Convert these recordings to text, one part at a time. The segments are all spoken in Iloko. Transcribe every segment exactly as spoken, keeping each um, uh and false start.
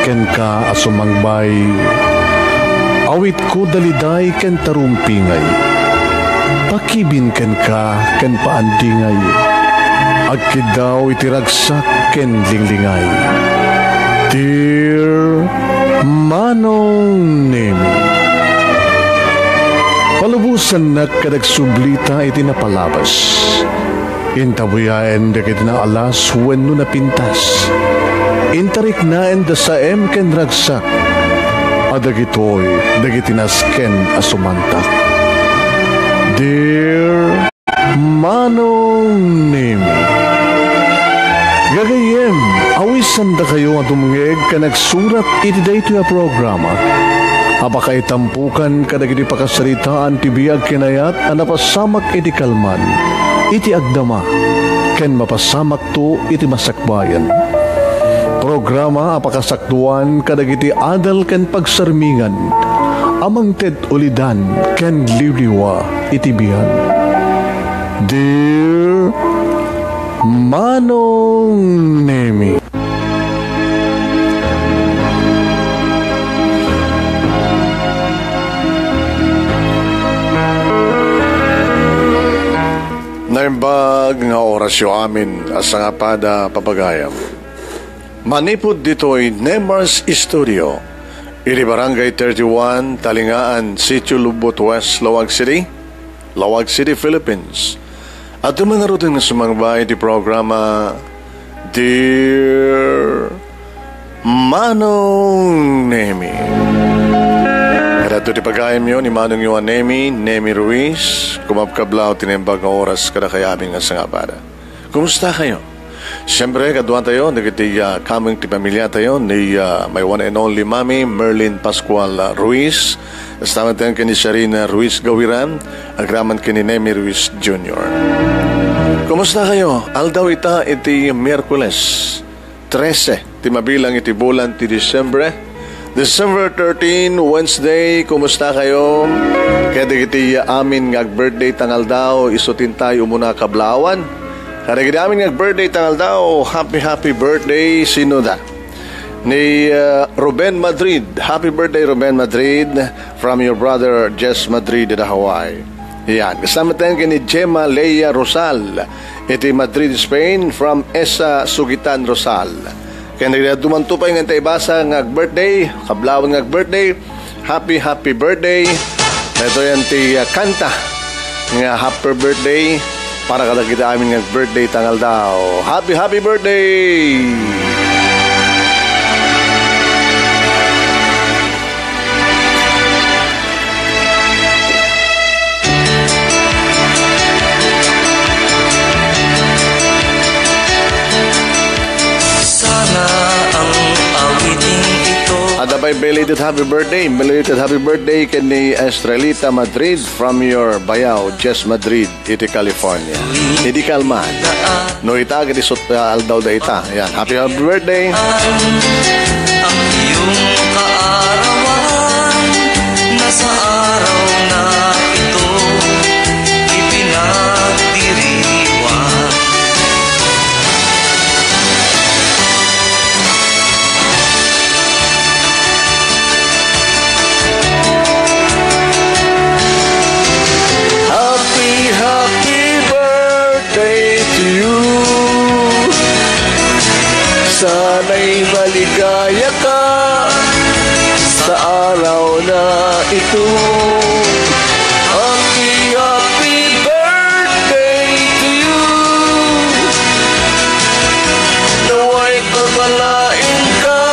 kenka a sumangbay. Awitko daliday ken tarumpingay. Pakibin kenka ken paandingay. Agkiddaw iti ragsak ken linglingay. Dear Manong Nemi. Palubosannak kad agsublita iti napalabas. Intabuyaen dagiti naalas wenno napintas. Intariknaen da saem ken ragsak. A dagitoy dagiti nasken a sumantak. Dear Manong Nemi. Gagayyem, awisandakayo a dumngeg ken agsurat iti daytoy a programa a pakaitampukan kadagiti pakasaritaan ti biag ken ayat a napasamak iti kalman, iti agdama, ken mapasamakto iti masakbayan. Programa a pakasaktuan kadagiti adal ken pagsarmingan a mangted ulidan ken liwliwa iti biag. Dear Manong Nemi. Naimbag nga orasyo amin a sangapada, papagayam. Manipud ditoy Nemar's Studio, iti Barangay thirty-one, Talingaan, Sitio Lubot West, Laoag City, Laoag City, Philippines. Adda man ngaruden nga sumangba iti programa, Dear Manong Nemi. Kadto ti pagayamyo ni Manongyo a Nemi, Nemi Ruiz, kumakablaw ti naimbag nga oras kadakayo amin nga sangapada. Kumusta kayo? Siyempre, kaduatayo, dagiti, ah, kameng ti pamiliatayo, ni, ah, my one and only Mami, Merlin Pascual, ah, Ruiz, kasta met ken ni Sharina Ruiz Gawiran, agraman ken ni Nemi Ruiz Junior. Kumusta kayo? Aldaw ita iti Miyerkules, trese ti mabilang iti bulan ti Disyembre. December thirteen, Wednesday, kumusta kayo? Kadagiti amin nga ag-birthday ta nga aldaw, isu ti intay umuna kablawan. Kadagiti amin nga ag-birthday ta nga aldaw, happy, happy birthday, sino da? Ni, uh, Ruben Madrid. Happy birthday, Ruben Madrid, from your brother, Jess Madrid, da Hawaii. Yan. Kasta met ken ni Gemma Leia Rosal, iti Madrid, Spain, from Esa Sugitan Rosal. Ken dagiti adu man to pay nga intay ibasa nga ag-birthday, kablawan nga ag-birthday, happy, happy birthday. Daytoy ti, ah, kanta nga happy birthday para kadagiti amin nga ag-birthday ta nga aldaw. Happy, happy birthday! Sana ang awiting ito. Adda pay belated happy birthday, belated happy birthday ken ni Estrelita Madrid from your bayaw, Jess Madrid, iti California. Idi kalman. No ita, ket isut, ah, aldaw da ita. Yan. Happy, happy birthday. Ang iyong kaarawan, nasa araw na ito, ipinagdiriwang. Happy, happy birthday to you. Sana'y maligaya ka sa araw na ito. Happy, happy birthday to you. Nawa'y pagpalain ka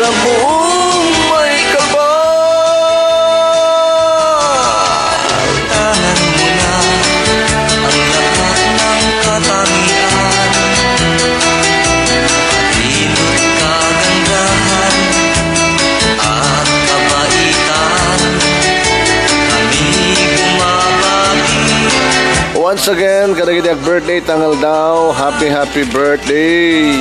sa buong may kapal. Tangan mo na ang lahat ng katangian, at limot kagandahan at kabaitan. Kami bumabati. Once again, kadagiti ag-birthday ta nga aldaw, happy, happy birthday!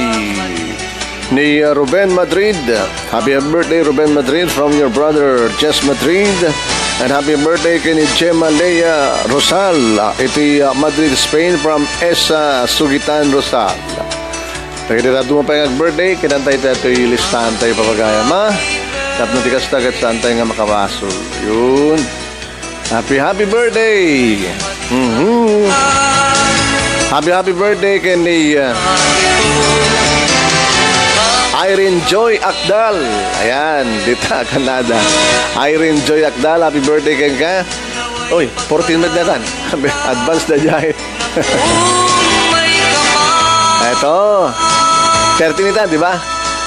Ni, uh, Ruben Madrid. Happy birthday, Ruben Madrid, from your brother, Jess Madrid. And happy birthday ken ni Gemma Lea Rosal, uh, iti, uh, Madrid, Spain, from Esa Sugitan Rosal. Dagiti dadduma pay nga ag-birthday, kinantay tayo toy listahan tayo, papagayam, a? Tapno ti kasta, ket saantay nga makabasol. Yun. Happy, happy birthday! Mhm. Happy, happy birthday ken ni, uh, Irene Joy Akdal. Ayan, dita Canada. Irene Joy Akdal, happy birthday kenka. Uy, fourteen met natan. Advance na dyan. Eto. Thirteen ita, di ba?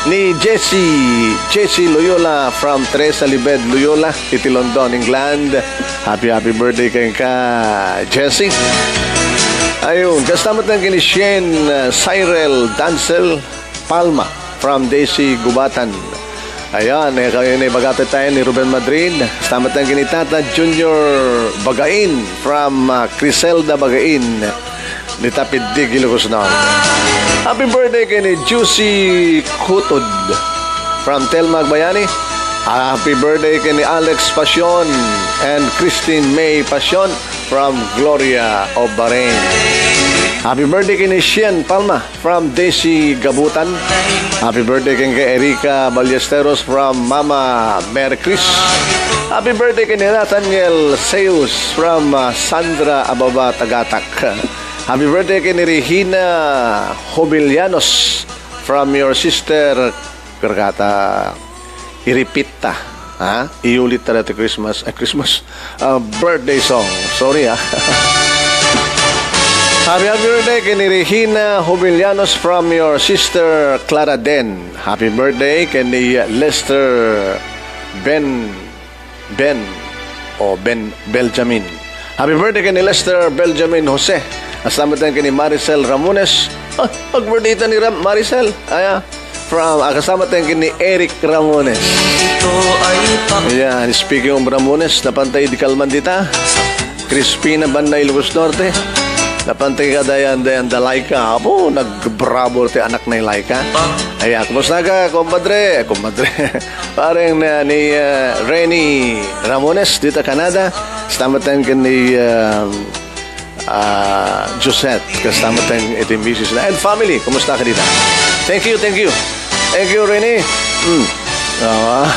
Ni Jessie, Jessie Loyola from Teresa Libed, Loyola, iti London, England. Happy, happy birthday kenka, Jessie. Ayun, kasta met ken ni Shane, uh, Cyril Dancel Palma from Daisy Gubatan. Ayan, eh, kayo na ibagate tayo ni Ruben Madrid. Kasta met ken ni Tata Junior Bagain from, uh, Criselda Bagain. Dita Piddig, Ilocos Norte. Happy birthday ken ni Juicy Kutod from Telma, Agbayani. Happy birthday ken ni Alex Pasion and Christine May Pasion from Gloria of Bahrain. Happy birthday ken ni Shien Palma from Desi Gabutan. Happy birthday kenka Erica Ballesteros from Mama Mary Chris. Happy birthday ken ni Nathaniel Seus from, uh, Sandra Ababa Tagatak. Happy birthday ken ni Regina Jovellanos from your sister, kargata, i-repeat ta, ha? Iyulit ta dati Christmas, ay, Christmas, uh, birthday song. Sorry, ha? Happy, happy birthday ken ni Regina Jovellanos from your sister Clara Den. Happy birthday ken ni Lester Ben Ben o Ben Benjamin. Happy birthday ken ni Lester Benjamin Jose. Kasta met ken ni Maricel Ramones. Ah, ag-birthday ita ni Ram-, Maricel. Aya, from, ah, kasta met ken ni Eric Ramones. Yan, speaking of Ramones, napantay idi kalman dita. Crispina Banna, Ilocos Norte. Napantay ka dayan, dayan da Laika. Apo, nagbravo ti anak ni Laika. Aya, kumusta ka, kumpadre? Kumpadre. Pareng na ni, uh, Renny Ramones dita Canada. Kasta met ken ni, uh, uh, Josette. Kasta met iti misis na. And family, kumusta ka dita? Thank you, thank you. Thank you, Renny. Mm. Ah.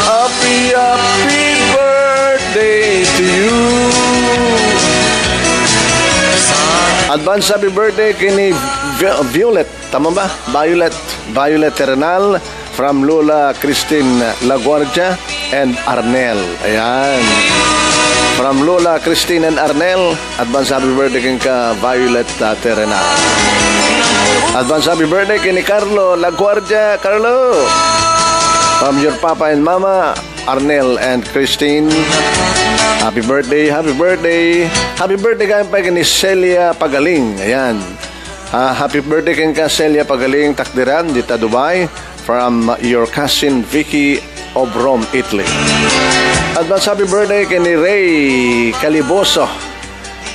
Happy, happy birthday to you. Advance happy birthday ken ni Vi-, Violet. Tama ba? Violet. Violet Terrenal from Lola Christine Laguardia and Arnel. Ayan. From Lola Christine and Arnel, advance happy birthday kenka Violet, uh, Terrenal. Advance happy birthday ken ni Carlo Laguardia. Carlo! From your papa and mama, Arnel and Christine. Happy birthday, happy birthday. Happy birthday gayam pay ken ni Celia Pagaling. Ayan. Ah, happy birthday kenka, Celia Pagaling, takderan dita Dubai, from your cousin Vicky of Rome, Italy. Advance happy birthday ken ni Ray Caliboso.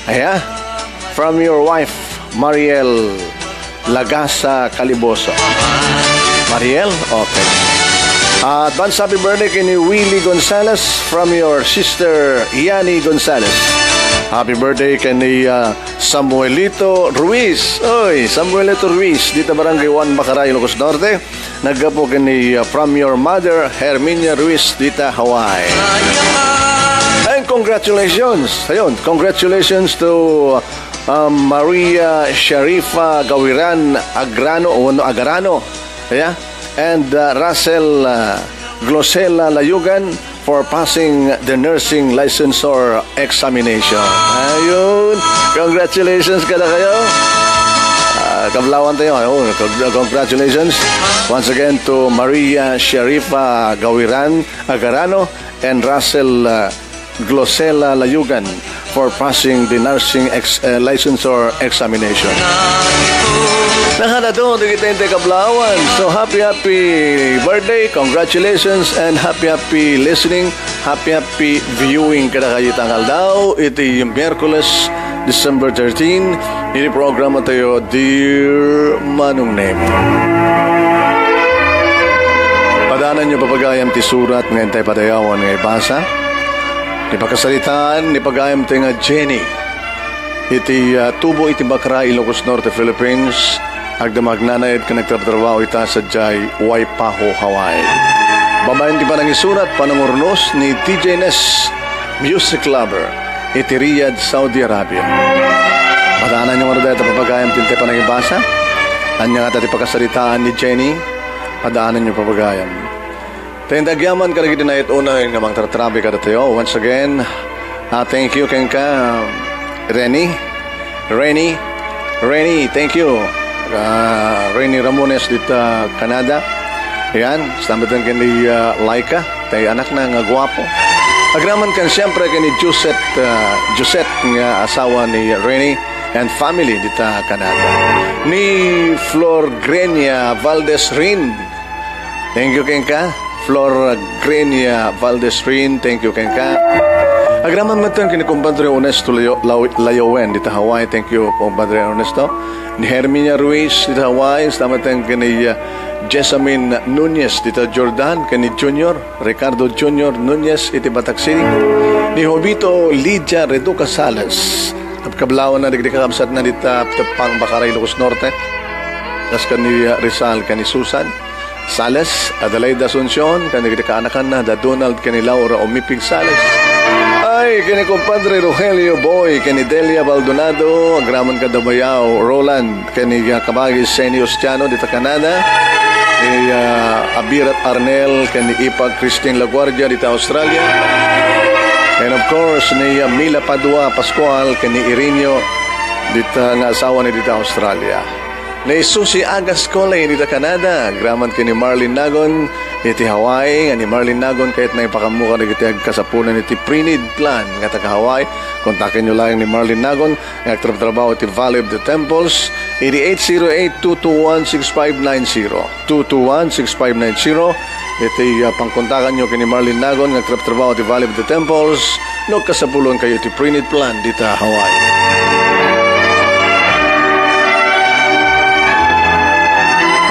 Aya, from your wife, Mariel Lagasa Caliboso. Mariel? Okay. Ah, advance happy birthday ken ni Willie Gonzalez from your sister, Yani Gonzalez. Happy birthday ken ni, ah, Samuelito Ruiz. Oy, Samuelito Ruiz, dita Barangay One, Bacarai, Ilocos Norte. Naggapu ken ni, uh, from your mother, Herminia Ruiz, dita Hawaii. And congratulations. Ayun, congratulations to, uh, Maria Sharifa Gawiran Agrano, o ano, Agarano. Yeah? And, uh, Russell, uh, Glosela Layugan for passing the nursing licensor examination. Ayun. Congratulations kada kayo. Ah, kablawan tayo. Ayun. Cong-, congratulations once again to Maria Sharifa Gawiran Agarano and Russell, ah, Glosela Layugan for passing the nursing ex-, eh, licensor examination. Nakadato, dagiti kablawan. So, happy, happy birthday, congratulations, and happy, happy listening, happy, happy viewing kadakayo ita nga aldaw, iti Miyerkules, December thirteen, iti programa tayo, Dear Manong Nemo. Padanan niyo, papagayam, ti surat nga intay padayawan nga ibasa. Ti pakasaritaan ni pagayam ti nga Jenny iti, ah, Tubo iti Bakra, Ilocos Norte, Philippines. Agdama agnanaed ken agtrabtrabaho ita sadiay Waipahu, Hawaii. Babaen ti panangisurat, panangurnos ni D J Ness, music lover, iti Riyadh, Saudi Arabia. Padaananyo ngarud dayta, papagayam, ti panangibasa. Ania ngata ti pakasaritaan ni Jenny? Padaananyo, papagayam. Ti agyaman kadagiti naet unay nga mangtartrabi kadatayo. Once again, ah, thank you kenka, Renny. Renny, Renny, thank you. Ah, Renny Ramones dita Canada. Yan, stamatan ken ni, ah, Laika, tay anakna nga guapo. Agraman ken siyempre ken ni Josette, ah, Josette nga asawa ni Renny and family dita Canada. Ni Flor Grenia Valdez Rin, thank you kenka. Flor Grenia Valdez Rin, thank you kenka. Agraman metten ken ni Compadre Ernesto Layo-, Law-, Layowen dita Hawaii, thank you, Compadre Ernesto. Ni Herminia Ruiz dita Hawaii, stamatan ken ni, uh, Jessamine Nunez dita Jordan, ken ni Junior, Ricardo Junior Nunez iti Batac City. Ni Jovito Lydia Reduca Sales, kabkablawanna dagiti kakabsatna dita Teppan, Bakara, Ilocos Norte. Kas ken ni, uh, Rizal ken ni Susan Sales, Adelaide Asuncion, ken dagiti kaanakanna, da Donald ken ni Laura Umipig Sales. Ay, ken ni Compadre Rogelio Boy, ken ni Delia Baldonado, agraman kada Bayaw, Roland, ken ni, ah, Kabagis Senny Ostiano dita Canada, ni, ah, Abirat Arnel, ken ni Ipag Christine Laguardia dita Australia. And of course, ni, ah, Mila Padua Pascual, ken ni Irinio dita nga asawa ni dita Australia. Ni Susie Agas Coley dita Canada, agraman ken ni Marlene Nagon iti Hawaii, nga ni Marlene Nagon kayatna ipakaammo kadagiti agkasapulan iti pre-need plan nga taga-Hawaii. Kontakenyo laeng ni Marlene Nagon nga agtrabtrabaho iti Valley of the Temples iti eight zero eight, two two one, six five nine zero. Two two one, six five nine zero. Iti, ah, pangkontakanyo ken ni Marlene Nagon nga agtrabtrabaho iti Valley of the Temples, no kasapulankayo iti pre-need plan dita Hawaii.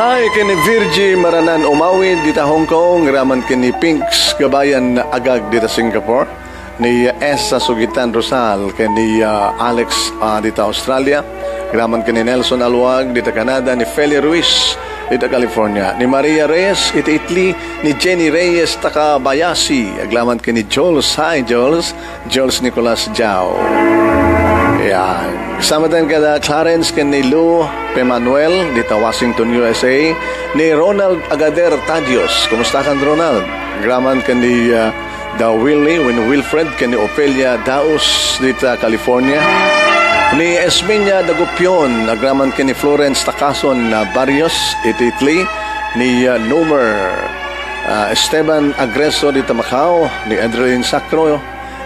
Hi, ken ni Virgie Maranan Umawid dita Hong Kong, agraman ken ni Pinks Gabayan Agag dita Singapore, ni Esa Sugitan Rosal, ken ni, ah, Alex, ah, dita Australia, agraman ken ni Nelson Aluag dita Canada, ni Feli Ruiz dita California, ni Maria Reyes iti Italy, ni Jenny Reyes Takabayashi, agraman ken ni Jules. Hi, Jules. Jules Nicolas Jao. Yan. Kasamaten kada Clarence ken ni Lou Pemanuel dita Washington, U S A, ni Ronald Agader Tadios. Kumusta kan, Ronald? Agraman ken ni, ah, da Willie, wen Wilfred, ken ni Ofelia Daus dita California. Ni Esminia Dagupion, agraman ken ni Florence Takason, ah, Barrios, iti Italy. Ni, ah, Nomer, ah, Esteban Agreso dita Macau, ni Adrian Sacro,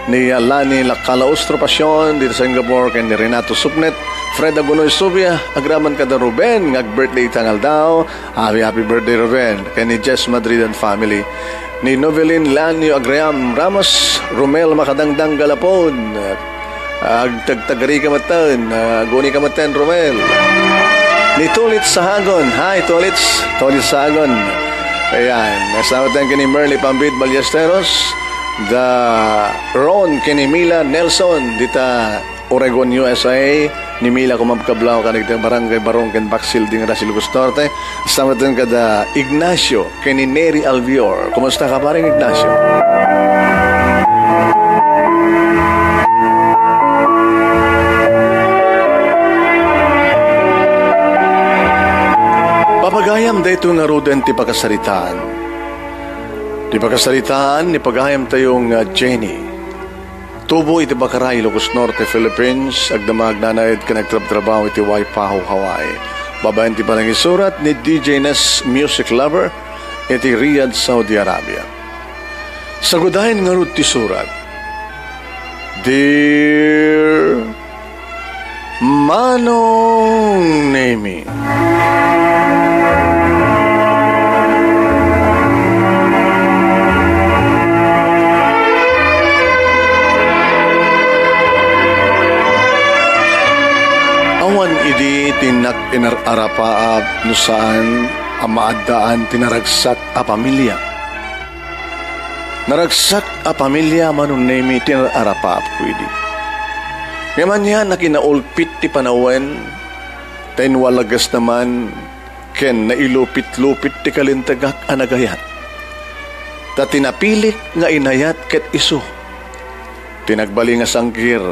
ni, ah, Lani Lacalaustro Pasion dita Singapore, ken ni Renato Subnet, Fred Agunoy Subia, agraman kada Ruben nga ag-birthday ita nga aldaw. Happy, happy birthday, Ruben. Ken ni Jess Madrid and family. Ni Novelin Lanio Agriam Ramos, Romel Makadangdang Galapon. Agtagtagari ka metten, aguni ka metten, Romel. Ni Tulit Sahagon. Hi, Tulits. Tulit Sahagon. Ayan. Kasamaten ken ni Merly Pambid Ballesteros. Da Ron ken ni Mila Nelson. Dita Oregon, U S A, ni Mila Kumabkablaw, kadagiti Barangay Barong ken Baksil, Dingra, Ilocos Norte. Kasamaten kada Ignacio ken ni Neri Albior. Kumusta ka, Pareng Ignacio? Papagayam, daytoy ngaruden ti pakasaritaan. Ti pakasaritaan ni pagayamtayo nga Jenny. Tubo iti Bakaray, Ilocos Norte, Philippines, agdama agnanaed ken agtrabtrabaho iti Waipahu, Hawaii. Babaen ti panangisurat ni D J Ness, music lover, iti Riyadh, Saudi Arabia. Sagudayen ngarud ti surat. Dear Manong Nemi. Awan idi ti innak inar-arapaap no saan a maaddaan ti naragsak a pamilia. Naragsak a pamilia, Manong Nemi, ti nararapaapko idi. Ngem ania a kinaulpit ti panawen, ta inwalagasna man ken nailupit-lupit ti kalintegak a nagayat. Ta ti napilik nga inayat ket isu ti nagbalin nga sanggir.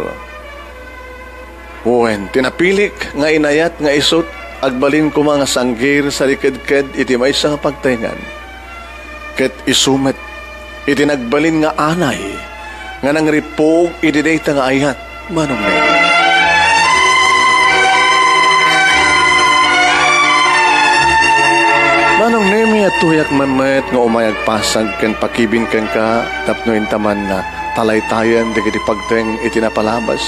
Wen, ti napilik nga inayat nga isut' agbalin koma nga sanggir sarikedked iti maysa nga pagtaengan. Ket isu met iti nagbalin nga anay nga nangrippug iti dayta nga ayat, Manong Nemi. Manong Nemi, adtoyak man met nga umay agpasag ken pakibin kenka tapno intaman nga talaytayen dagiti pagteng iti napalabas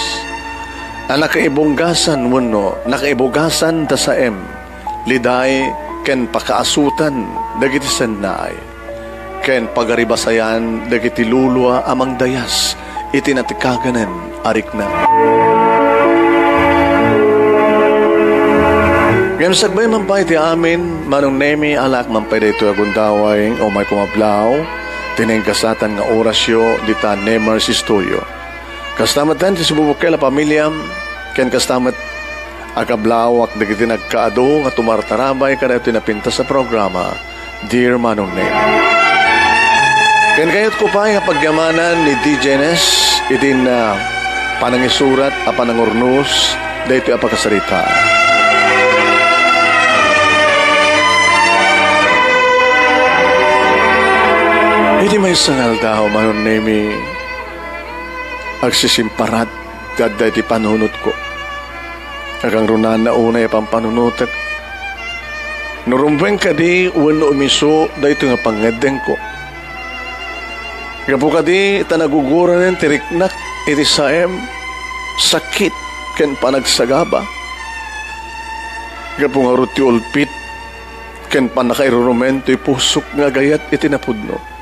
a nakaibunggasan wenno nakaibugasan da Saem, Liday, ken pakaasutan dagiti sennaay, ken pagaribasayan dagiti lulua a mangdayas iti natikaganen a rikna. Ngem sakbay man pay ti amin, Manong Nemi, alaak man pay daytoy a gundaway nga umay kumablaw ti naingasatan nga orasyo dita Nemer's Studio. Kasta met ti sububukkel a pamiliam, ken kasta met a kablawak dagiti nagkaadu nga tumartarabay kadaytoy napintas a programa, Dear Manong Nemi. Ken kayatko pay nga pagyamanan ni D J Nes idin, ah, panangisurat a panangurnos daytoy a pakasarita. Idi maysa nga aldaw, Manong Nemi, agsisimparat ti adda iti panunotko. Agangrunana unay a pampanunotek. No rumbeng kadi wenno umiso daytoy nga pangngeddengko. Gapu kadi ta naguguronen ti riknak iti saem, sakit, ken panagsagaba. Gapu ngarud ti ulpit ken pannakairurumen toy pusok nga agayat iti napudno.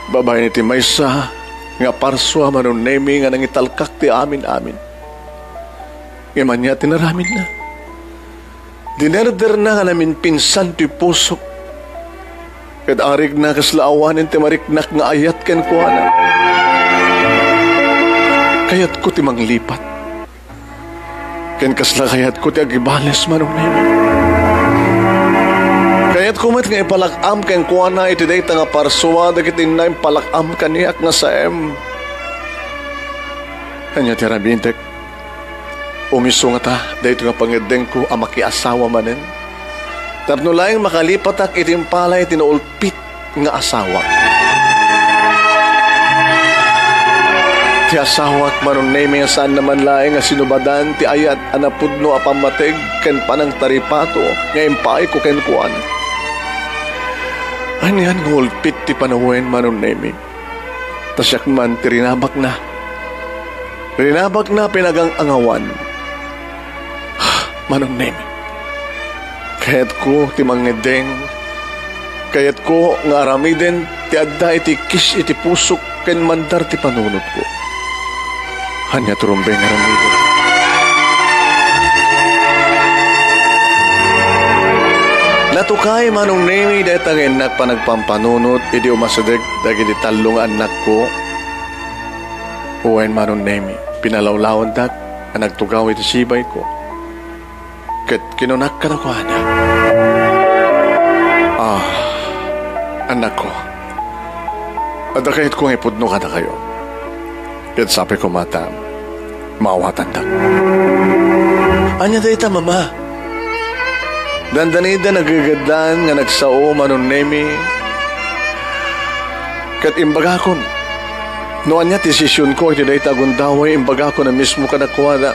Babaen iti maysa nga parsua, Manong Nemi, nga nangitalkak ti amin-amin. Ngem ania ti naramidna? Dinerderna nga naminpinsan toy pusok. Ket arigna kasla awanen ti mariknak nga ayat kenkuana. Kayatko ti manglipat. Ken kasla kayatko ti agibales, Manong Nemi. Kayatko met nga ipalak-am kenkuana iti dayta nga parsua dagiti inna impalak-am kaniak nga saem. Ania ti aramidek? Umiso ngata daytoy nga pangngeddengko a makiasawa manen? Tapno laeng makalipatak iti impalay ti naulpit nga asawa. Ti asawak, Manong Nemi, a saanna man laeng a sinubadan ti ayat a napudno a pammateg ken panangtaripato nga impaayko kenkuana. Anian nga ulpit ti panawen, Manong Nemi? Ta siak man ti rinabakna. Rinabakna pinagang-angawan. Manong Nemi, kayatko ti mangngeddeng. Kayatko nga aramiden ti adda iti kis iti pusok ken mandar ti panunotko. Ania ti rumbeng nga aramiden? Natukay, Manong Nemi, dayta nga innak panagpampanunot idi umasideg dagiti tallo nga annakko. Wen, Manong Nemi, pinalawlawandak a nagtugaw iti sibayko. Ket kinunak kadakuada, "Ah, annakko, adda kayatko nga ipudno kadakayo. Ket sapay koma ta maawatandak." "Ania dayta, Mama?" Dandanida naggegeddaan nga nagsao, Manong Nemi. Ket imbagakon, no ania ti desisionko iti dayta a gundaway, imbagakon a mismo kadakuada.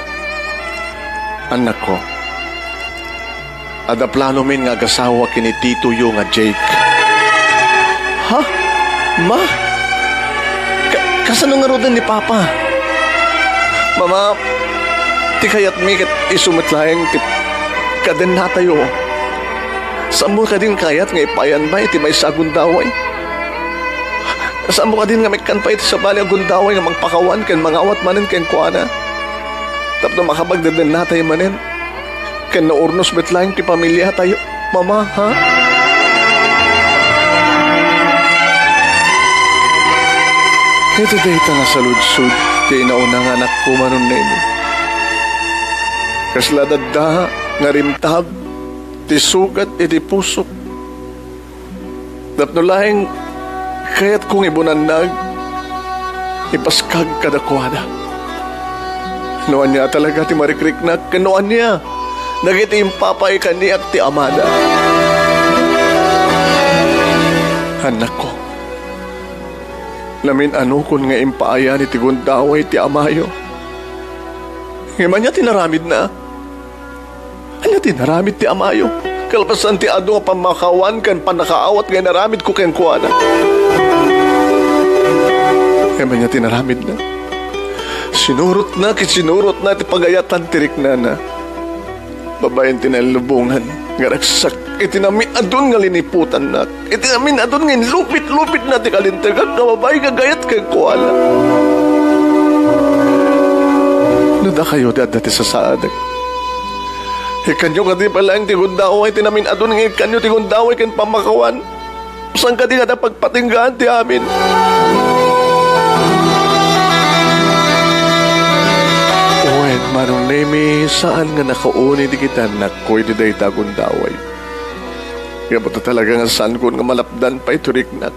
Annakko, adda planomin nga agasawa ken ni titoyo nga Jake. Ha? Ma? Ka-, kasano ngaruden ni Papa? Mama, ti kayatmi ket isu met laeng ti kadennatayo. Saanmo kadin kayat nga ipayanba iti maysa a gundaway? Saanmo kadin nga maikkan pay iti sabali a gundaway nga mangpakawan ken mangawat manen kenkuana? Tapno makapagdedennatayo manen ken naurnos met laeng ti pamiliatayo, Mama, ha? Iti dayta nga saludsod ti inauna nga anakko, Manong Nemi. Kasla dadda nga rimtab ti sukat iti pusok. Tapno laeng kayatko nga ibunanna, ipaskag kadakuada. No ania talaga ti marikriknak, ken no ania dagiti impapay kaniak ti amada. Annakko, namin-anokon nga impaayan iti gundaway ti amayo. Ngem ania ti naramidna? Ania ti naramid ti amayo? Kalpasan ti adu nga pammakawan ken pannakaawat nga inaramidko kenkuana. Ngem ania ti naramidna? Sinurotna ket sinurotna ti pagayatan ti riknana. Babaen ti nailubongan nga ragsak iti namin-adun nga liniputannak, iti namin-adun nga inlupit-lupitna ti kalintegak nga babai nga gayat kenkuana. No dakayo ti adda ti sasaadek, ikkanyo kadi pay laeng ti gundaway ti namin-adun nga ikkanyo ti gundaway ken pammakawan. Saan kadi nga pagpatinggaan ti amin? Wen, Manong Nemi, saan nga nakauni dagiti annakko iti dayta a gundaway. Gapu ta talaga nga saankon nga malapdan pay ti riknak.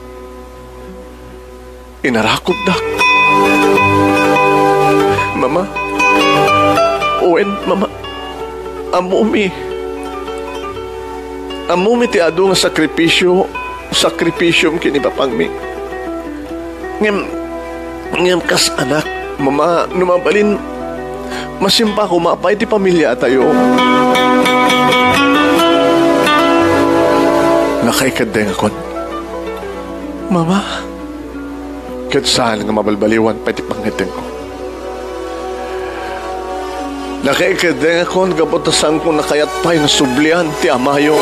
Inarakupdak. Mama. Wen, Mama. Ammomi. Ammomi ti adu nga sakripisio, sakripisiom ken ipapangmi. Ngem, ngem kas anak, Mama, no mabalin, masimba koma pay ti pamiliatayo. Nakaikeddengakon. Mama. Ket saan nga mabalbaliwan pay ti pangngeddengko. Nakaikeddengakon gapu ta saanko a kayat pay nga sublian ti amayo.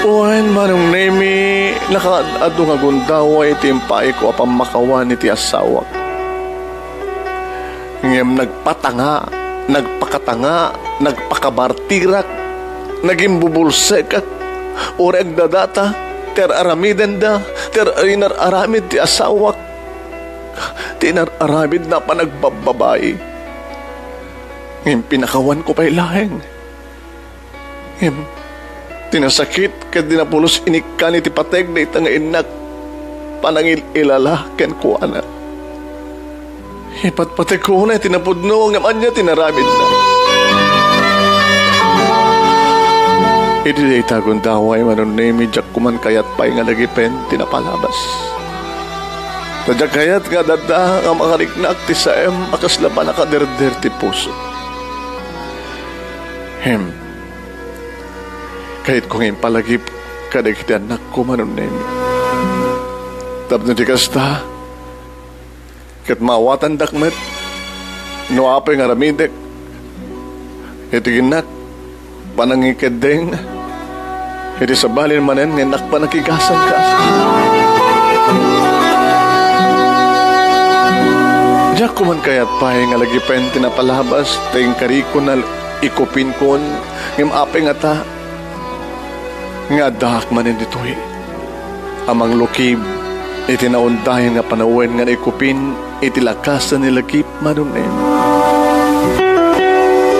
Wen, Manong Nemi, nakaad-adu nga gundaway ti impaayko a pammakawan iti asawak. Ngem nagpatanga, nagpakatanga, nagpakabartirak, nagimbubulsekak, uray agdadata, ti ar-aramidenda, ti ar-, inar-aramid ti asawak, ti inar-aramidna a panagbabbabai. Ngem pinakawanko pay laeng. Ngem, ti nasakit ket di napulos inikkan iti pateg dayta nga innak panangil-ilala kenkuana. Ipatpategko unay ti napudno, ngem ania ti naramidna? Idi dayta gundaway, Manong Nemi, diak koman kayat pay nga lagipen ti napalabas. Ta diak kayat nga adda nga makariknak ti saem a kasla pannakaderder ti puso. Hem. Kayatko nga impalagip kadagiti annakko, Manong Nemi. Tapno di kasta, ket maawatandak met no apay nga aramidek iti innak panangikeddeng iti sabali manen nga innak panakigasanggasang. Diak koman kayat pay nga lagipen ti napalabas ta inkarikon a ikupinkon, ngem apay ngata nga addaak manen ditoy a manglukib iti naundayan nga panawen nga naikupin iti lakasan ni lagip, Manong Nemi.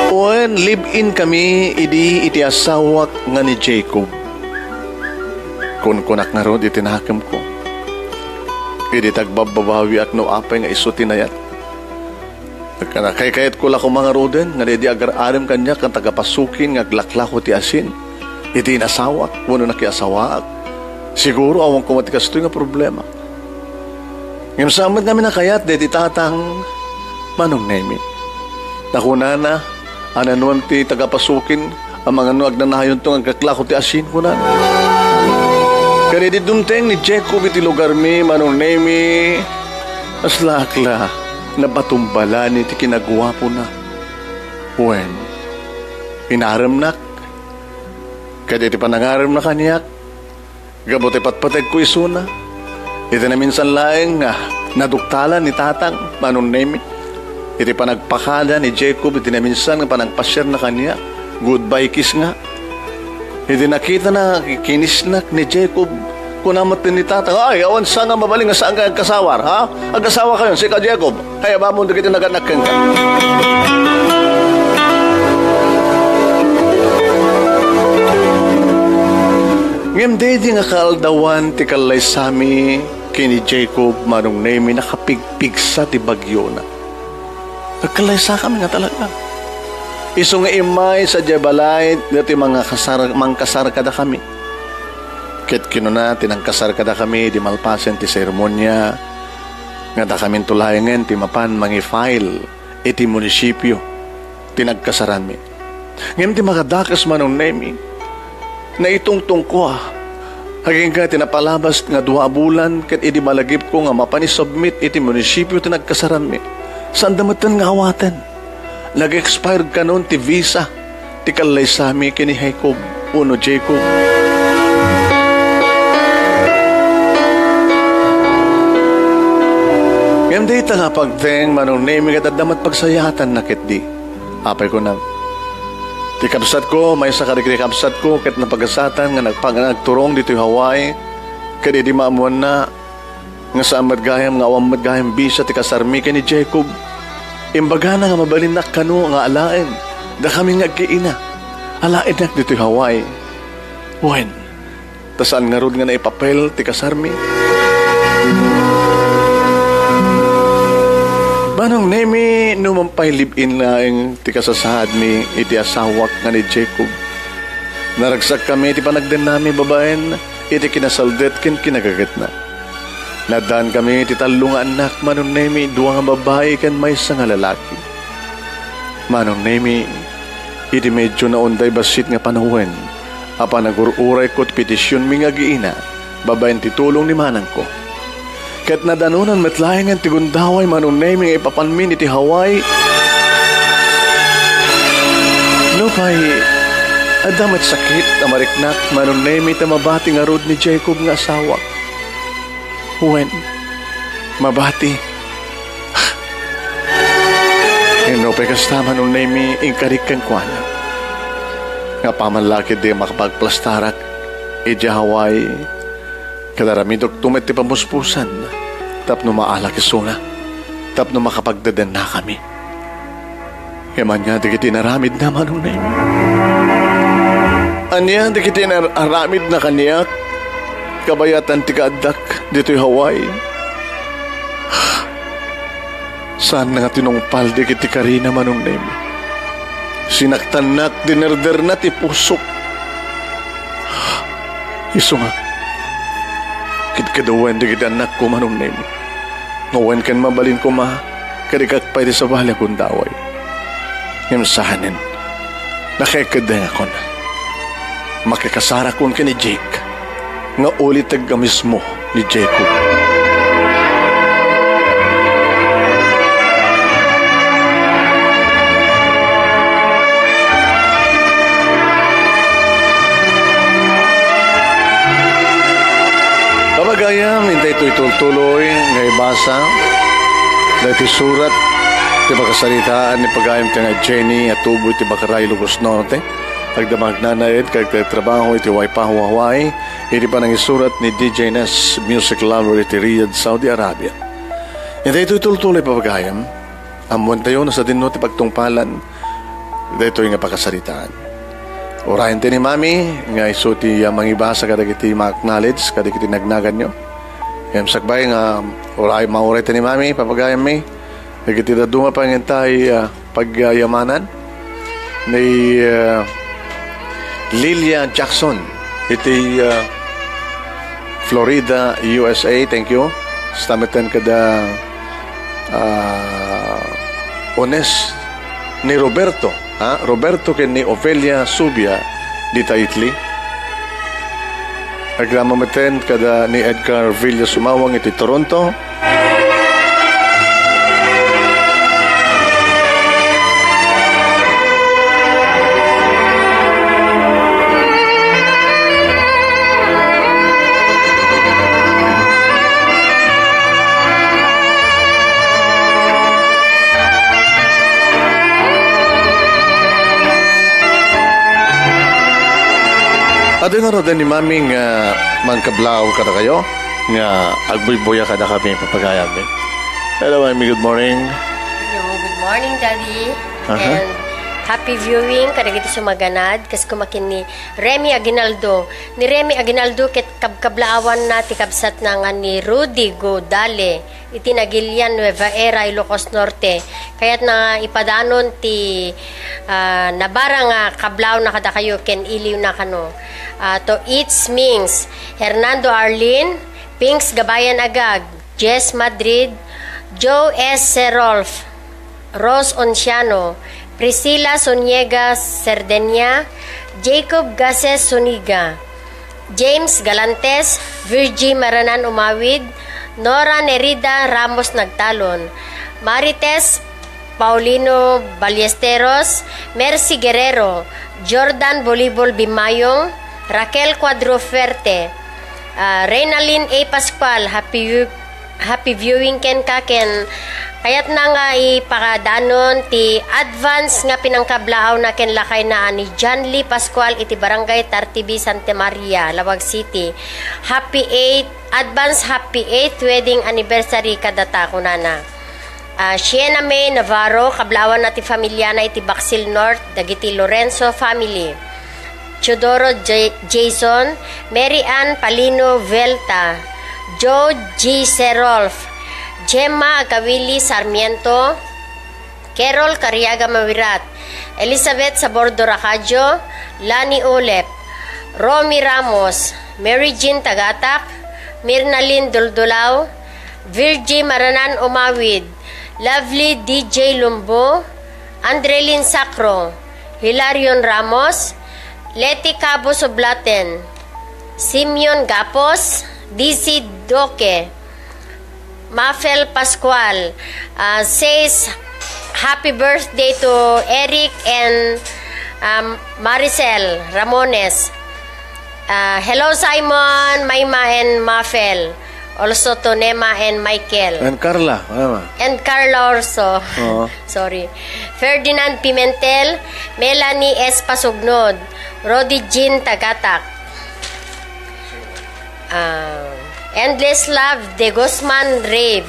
Wen, live-in kami idi iti asawak nga ni Jacob. Kunkunak ngarud iti nakemko, idi ti agbabbabawiak no apay nga isu ti nayat. Nagkanakaykayatko la koma ngaruden nga daydi agar-arem kaniak nga tagapasukin nga aglaklako ti asin iti inasawak wenno nakiasawaak. Siguro, awan koma ti kastoy nga problema. Ngem saan met ngamin a kayat daydi tatang, Manong Nemi. Ta kunana, a nanoem ti tagapasukin, amangan no agnanayonto nga aglaklako ti asin, kunana. Ken idi dumteng ni Jacob iti lugarmi, Manong Nemi, kaslaak la napatumbalan iti kinaguapona. Wen, inaremnak, ket iti panangaremna kaniak, gapu ti patpategko isuna, iti naminsan laeng nga naduktalan ni tatang, Manong Nemi, iti panagpakada ni Jacob iti naminsan nga panangpasiarna kaniak, goodbye kiss nga. Idi nakitana, kinisnak ni Jacob. Kuna met ni tatang, "Ay, awan sa nga mabalin nga saanka agkasawar, ha? Agasawakayon, sika Jacob. Kayabamon dagiti nagannak kenka." Ngem daydi nga kaaldawan ti kallaysami ken ni Jacob, Manong Nemi, nakapigpigsa ti bagiona. Agkallaysakami nga talaga. Isu nga immay sadiay balay, daytoy mangkasar-, mangkasar kadakami. Ket kinuna ti nangkasar kadakami idi malpasen ti seremonia nga dakaminto laengen ti mapan mangi-file iti munisipio ti nagkasaranmi. Ngem ti makadakes, Manong Nemi, naitungtongko a. Agingga ti napalabas nga dua a bulan ket idi malagipko nga mapan isubmit iti munisipio ti nagkasaranmi, saanda metten nga awaten. Nag-expired kanon ti visa ti kallaysami ken ni Jacob wenno Jacob. Ngem dayta nga pagteng, Manong Nemi, ket adda met pagsayaatanna ketdi. Apay, kunam, ti kabsatko, maysa kadagiti kabsatko, ket napagasatan nga nagpag-, nagturong ditoy Hawaii, ket idi maammoanna nga saan met gayam nga awan met gayam visa ti kasarmi ken ni Jacob, imbagana nga mabalinnak kano nga alaen dakami nga agkiina. Alaennak ditoy Hawaii. Wen, ta saan ngarud nga naipapel ti kasarmi? Manong Nemi, numan pay live-in laeng ti kasasaadmi iti asawak nga ni Jacob. Naragsakkami iti panagdennami babaen iti kinasaldet ken kinagagetna. Naaddaankami ti tallo nga annak, Manong Nemi, dua nga babbai ken maysa nga lalaki. Manong Nemi, idi medyo naunday bassit nga panawen, apan agur-urayko ti petisionmi nga agiina babaen ti tulong ni manangko. Ket nadanonan met laengen ti gundaway, Manong Nemi, nga ipapanmin iti Hawaii. Nupay, adda met sakit a mariknak, Manong Nemi, ta mabati ngarud ni Jacob nga asawak. Wen, mabati. Nupay kasta, Manong Nemi, inkarik kenkuana nga apaman la ketdi a makapagplastarak idiay Hawaii, ket aramidekto met ti pamuspusan tapno maalak isuna, tapno makapagdedennakami. Ngem ania dagiti inaramidna, Manong Nemi? Ania dagiti inar-, aramidna kaniak kabayatan ti kaaddak ditoy Hawaii? Saanna nga tinungpal dagiti karina, Manong Nemi. Sinaktannak, dinerderna ti pusok. Isu nga, kidkaduaen dagiti annakko, Manong Nemi. Nga wen ken mabalin koma, kadikak pay ti sabali a gundaway. Ngem saanen, nakaikeddengakon. Makikasarakon ken ni Jake nga uliteg a mismo ni Jacob. Papagayam, intay toy tultuloy nga ibasa daytoy surat ti pakasaritaan ni pagayam ti nga Jenny a tubo iti Baclaran, Ilocos Norte. Agdama agnanaed ket agtrabaho iti Waipahu, Hawaii, iti panangisurat ni D J Ness, music lover iti Riyadh, Saudi Arabia. Iti daytoy tultuloy, papagayam, ammoentayo no sadino ti pagtungpalan daytoy nga pakasaritaan. Urayen ti ni Mami nga isu ti, ah, mangibasa kadagiti ma-acknowledge kadagiti nagnaganyo. Ngem sakbay nga uray, mauray ti ni Mami, papagayammi, dagiti dadduma pay nga intay, ah, pagyayamanan ni, ah, Lilia Jackson iti, ah, Florida, U S A. Thank you. Kasta metten kada, ah, Ones ni Roberto, ha? Roberto ken ni Ofelia Subia dita Italy. Agdama metten kada ni Edgar Villa Sumawang iti Toronto. Adu ngaruden ni Mami nga mangkablaaw kadakayo nga agbuybuya kadakami, papagayammi. Hello, Mami. Good morning. Hello, good morning, Daddy. Aha. And happy viewing kadagiti sumaganad, kas kumakin ni Remy Aguinaldo. Ni Remy Aguinaldo ket kabkablaawanna ti kabsatna nga ni Rudy Godale iti Nagilian, Nueva Era, Ilocos Norte. Kayatna nga ipadanon ti, ah, nabara nga kablaawna kadakayo ken iliwna kano. Ah, to It's Mings, Hernando Arlin, Pings Gabayan Agag, Jess Madrid, Joe S. Serolf, Rose Onciano, Priscilla Soniega Serdenia, Jacob Gases Suniga, James Galantes, Virgie Maranan Umawid, Nora Nerida Ramos Nagtalon, Marites Paulino Ballesteros, Mercy Guerrero, Jordan Bolibol Bimayong, Raquel Cuadro Fuerte, ah, Reynalyn A. Pascual, happy Happy viewing kenka ken kayatna nga ipakadanon ti advance nga pinangkablaawna ken lakayna a ni John Lee Pascual iti Barangay Tartibi, Santa Maria, Laoag City. Happy eight, advance happy eighth wedding anniversary kadata, kunana. Ah, Sienna May Navarro, kablaawanna ti familiana iti Baksil North, dagiti Lorenzo family. Teodoro J-, Jason, Mary Ann Palino Velta, Joe G. Serolf, Gemma Agawili Sarmiento, Carol Cariaga Mawirat, Elizabeth Sabordo Racadio, Lani Ulep, Romy Ramos, Mary Jean Tagatak, Mirnalyn Duldulao, Virgie Maranan Umawid, Lovely D J Lumbo, Andrelin Sacro, Hilarion Ramos, Leti Cabo Sublaten, Simeon Gapos, D C Doque, Mafel Pascual, uh, says, "Happy birthday to Eric and, um, Maricel Ramones." Uh, hello, Simon, Maima, and Mafel. Also to Nema and Michael. And Carla, ano ba? And Carla also. Oo. Sorry. Ferdinand Pimentel, Melanie S. Pasugnod, Rodi Jean Tagatak, ah, Endless Love de Guzman Rave,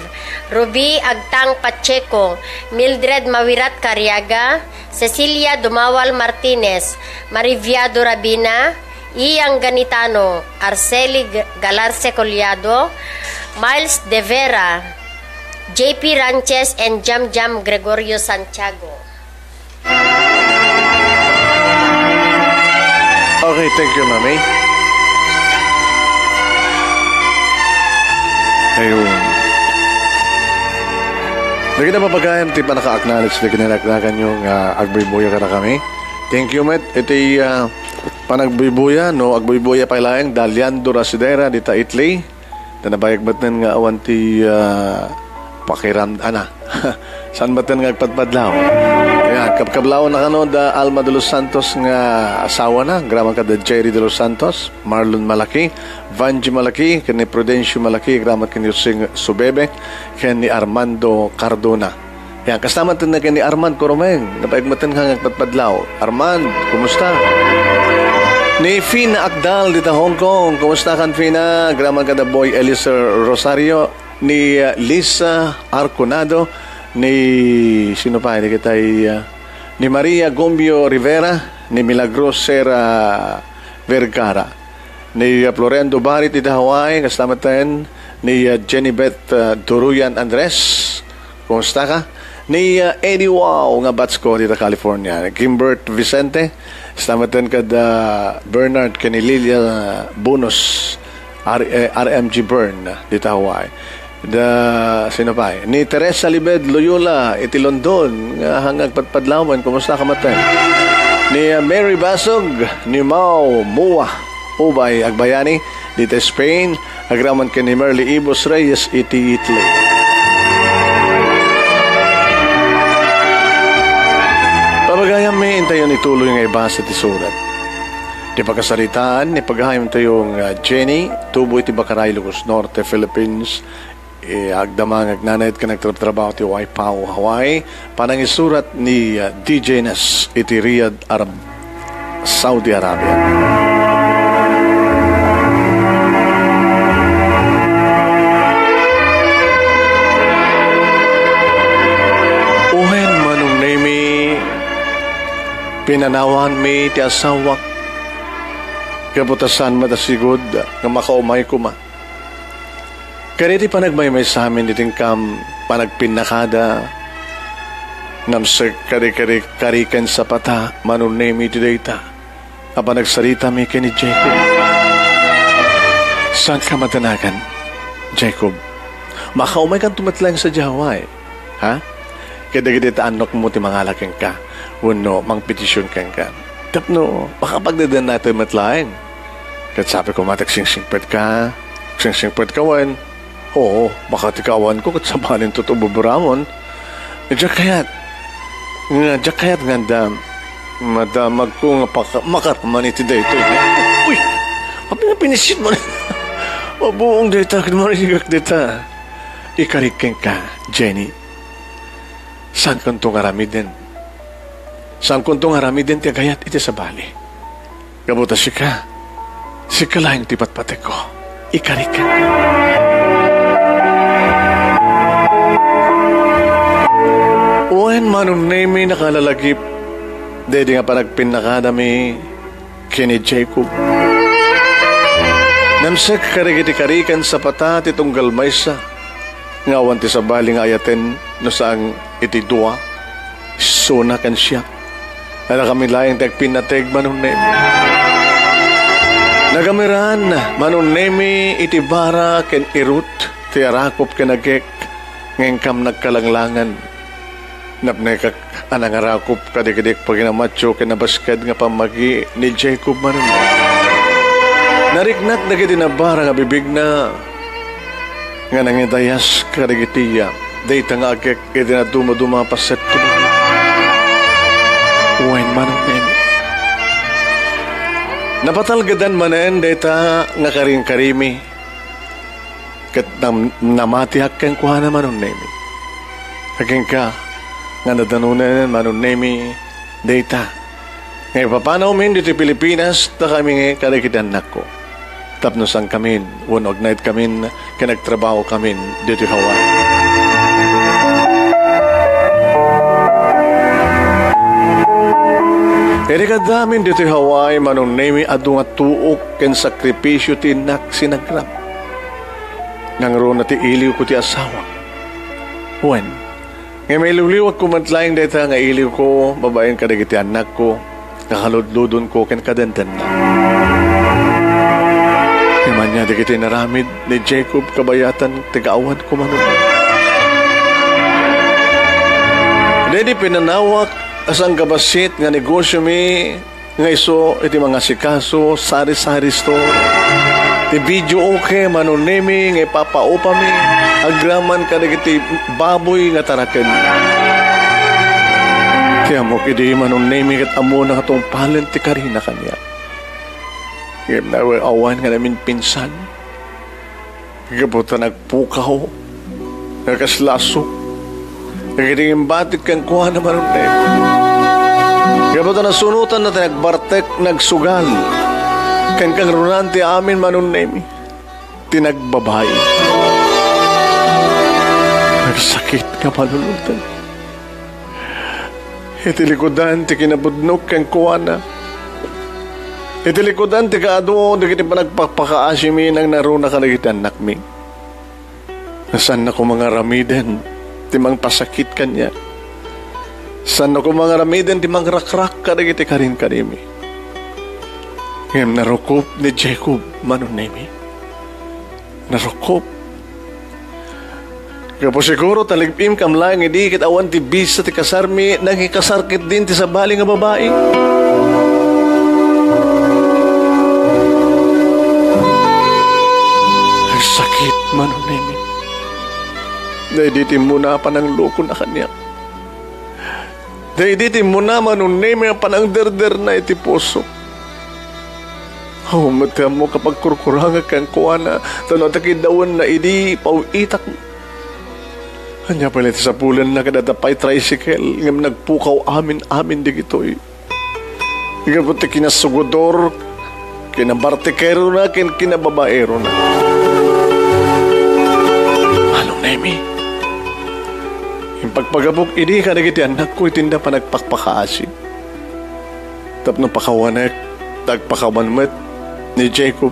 Ruby Agtang Pacheco, Mildred Mawirat Cariaga, Cecilia Dumawal Martinez, Mariviado Rabina, Iang Ganitano, Arceli G-, Galarce Collado, Miles De Vera, J P Ranches, and Jam Jam Gregorio Santiago. Okay, thank you, Mami. Ayun. Dagiti papagayam ti panaka-acknowledge ti kinalaknakanyo nga agbuybuya kadakami. Thank you met iti, ah, panagbuybuya, no, agbuybuya pay laeng da Leandro Rasidera dita Italy. Ta nabayag met nga awan ti, ah, pakiram-, ana. Saan met nga agpadpadlaw? Ayan, kabkablawan na kano da Alma de los Santos nga asawana, agraman kada Jerry de los Santos, Marlon Malaki, Vanji Malaki, ken ni Prudencio Malaki, agraman ken ni Jose Subebe, ken ni Armando Cardona. Yan, kasama tayo na ni Armand Coromeng. Napaigmatan ka nga agpadpadlaw. Armand, kumusta? Ni Fina Akdal dita Hong Kong. Kumusta kan Fina? Agraman kada Boy Eliezer Rosario. Ni, uh, Lisa Arconado. Ni, sino pa? Ni kitay, uh, ni Maria Gombio Rivera. Ni Milagros Sera Vergara. Ni, uh, Florendo Barit iti Hawaii, kasta met ten ni, uh, Jenny Beth, uh, Duruyan Andres. Kumusta ka? Ni, uh, Eddie Wow nga batch ko dita California. Ni Kimbert Vicente, kasta met ten kad, uh, Bernard ken ni Lilia Bunus, R-, eh, R M G Bern dita Hawaii. Da, sino pa? Ni Teresa Libed Loyola iti London, nga hangag padpadlawen, kumusta ka met ten? Ni, uh, Mary Basog, ni Mau Mua, Ubay Agbayani, dita Spain, agraman ken ni Merly Ibos Reyes iti Italy. Pabagayam mi intayon ituloy nga ibasa ti surat. Ti pakasaritaan ni pagayam tayo nga Jenny, tubo iti Bakaray, Ilocos Norte, Philippines, eh, agdama nga agnanaed ken agtratrabaho ti Waipao, Hawaii. Panangisurat ni, ah, D J Nes iti Riyadh, Arab-, Saudi Arabia. Pinanawanmi ti asawak, gapu ta saan met a sigud nga makaumay koma. Kadagiti panagmaymaysamin iti inkam panagpinnakada, namsek kadi, kadi, kari ken sapata, Manong Nemi, iti dayta a panagsaritami ken ni Jacob. Saanka madanagan, Jacob? Makaumaykanto met laeng sadiay Hawaii, ha? Ket dagiti ta annakmo ti mangala kenka wenno mangpetision kenka tapno makapagdadanatem met laeng. Ket sabi koma ti agsingsingpetka, agsingsingpetka wen, oo, makatikawanko ket sabalin tutubo buramon. Diak kayat nga, diak kayat nga adda madamagko nga paka-, makaraman iti daytoy. Uy! Apay nga pinisit mo? Mabuong dayta, ket marigak dayta. Ikarik kenka, Jenny. Saankonto nga aramiden. Saankonto nga aramiden ti agayat iti sabali. Gapu ta sika, sika laeng ti patpatekko. Ikarik kenka. Wen, Manong Nemi, nakalalagip daydi nga panagpinnakadami ken ni Jacob. Namsek kadagiti kari ken sapata ti tunggal maysa nga awan ti sabali nga ayaten no saan iti dua, isuna ken siak. Adda kami laeng ti agpinnateg, Manong Nemi. Nagamiran, Manong Nemi, iti bara ken irut ti arakop ken agek nga inkam nagkalanglangan. Napnekak a nangarakop kadagiti paginamatio ken nabaskad nga pammagi ni Jacob Manong. Nariknak dagiti nabara nga bibigna nga nangidayas kadagiti dayta nga agek iti nadumaduma a paset ti bagi. Wen, Manong Nemi. Napatalgedan manen dayta nga karinkarimi. Ket nam-, namatiak kenkuana, Manong Nemi. Agingga nga nadanonen, Manong Nemi, dayta nga ipapanawmin ditoy Pilipinas, dakami kadagiti annakko. Tapno saankamin, wenno agnaedkamin ken agtrabahokamin ditoy Hawaii. Idi kaaddamin ditoy Hawaii, Manong Nemi, adu nga tuok ken sakripisio ti innak sinagrap. Nangruna ti iliwko ti asawak. Wen, nga mailiwliwatko met laeng dayta nga iliwko babaen kadagiti annakko, nga kaludludonko ken kadendenna. Ngem ania dagiti inaramid ni Jacob kabayatan ti kaawanko, Manong Nemi? Daydi pinanawak a sangkabassit nga negosiomi nga isu iti mangasikaso, sari-sari store, ti videoke, Manong Nemi, nga ipapaupami agraman kadagiti baboy nga taraken. Ti ammok idi, Manong Nemi, ket ammona nga tungpalen ti karina kaniak. Ngem awan nga naminpinsan. Gapu ta nagpukaw nga kasla aso dagiti imbatik kenkuana, Manong Nemi. Gapu ta nasunotanna ti nagbartek, nagsugal, ken kangrunan ti amin, Manong Nemi, ti nagbabai. Nagsakit nga panunoten. Iti likudan ti kinapudnok kenkuana. Iti likudan ti kaadu dagiti panagpakpakaasimi nangnaruna kadagiti annakmi. Saanna koma nga aramiden ti mangpasakit kaniak. Saanna koma nga aramiden ti mangrakrak kadagiti karinkarimi. Ngem narukop ni Jacob, Manong Nemi. Narukop. Gapu siguro ta liiwkam laeng idi ket awan ti bisa ti kasarmi, nangikasar ketdin ti sabali nga babai. Nagsakit, Manong Nemi. Daydi ti immuna a pananglukona kaniak. Daydi ti immuna, Manong Nemi, a panangderderna iti puso. Awan met ti ammok a pagkurkurangek kenkuana, ta no adda kiddawenna idi, paw-itak. Ania pay la ti sapulenna ket adda pay tricycle, ngem nagpukaw amin-amin dagitoy. Gapu ti kinasugodor, kinabartikerona, ken kinababaerona. Manong Nemi, impagpagapok idi kadagiti annakko iti inda panagpakpakaasi. Tapno pakawanek, ta agpakawan met ni Jacob.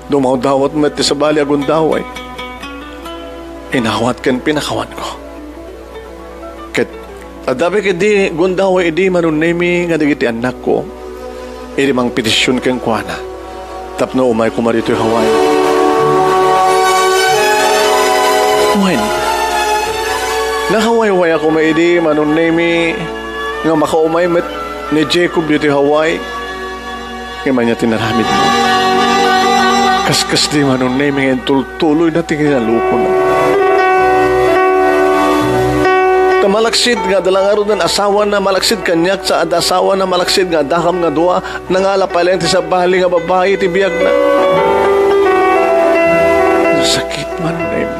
Dumawdawat met ti sabali a gundaway. Inawat ken pinakawanko. Ket adda pay ketdi gundaway idi, Manong Nemi, nga dagiti annakko, idi mangpetision kenkuana tapno umay koma ditoy Hawaii. Wen, nakawaywaya koma idi, Manong Nemi, nga makaumay met ni Jacob ditoy Hawaii. Ngem ania ti inaramidna? Kaskasdi, Manong Nemi, nga intultuloyna ti kinalukona. Ta malaksid nga adda la ngaruden asawana, malaksid kaniak sa adda asawana, malaksid nga addakam nga dua, nangala pay laeng ti sabali nga babai iti biagna. Sakit, Manong Nemi.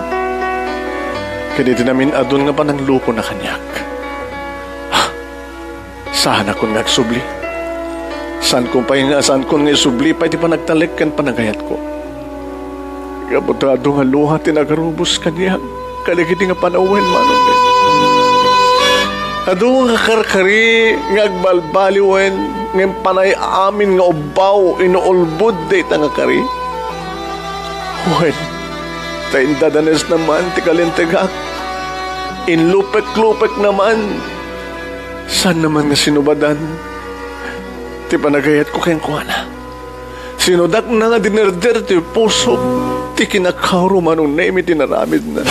Ken iti namin-adun nga pananglukona kaniak. Saanakon nga agsubli. Saankon pay nga, saankon nga isubli pay ti panagtalek ken panagayatko. Gapu ta adu nga luha ti nagarubos kaniak kadagiti nga panawen, Manong Nemi. Adu nga karkari nga agbalbaliwen, ngem panay amin nga ubbaw, inuulbod dayta nga kari. Wen, ta indadanasna man ti kalintegak. Inlupek-lupekna man. Saanna man nga sinubadan ti panagayatko kenkuana. Sinudakna nga dinerder ti pusok ti kinakauro, Manong Nemi, ti inaramidna.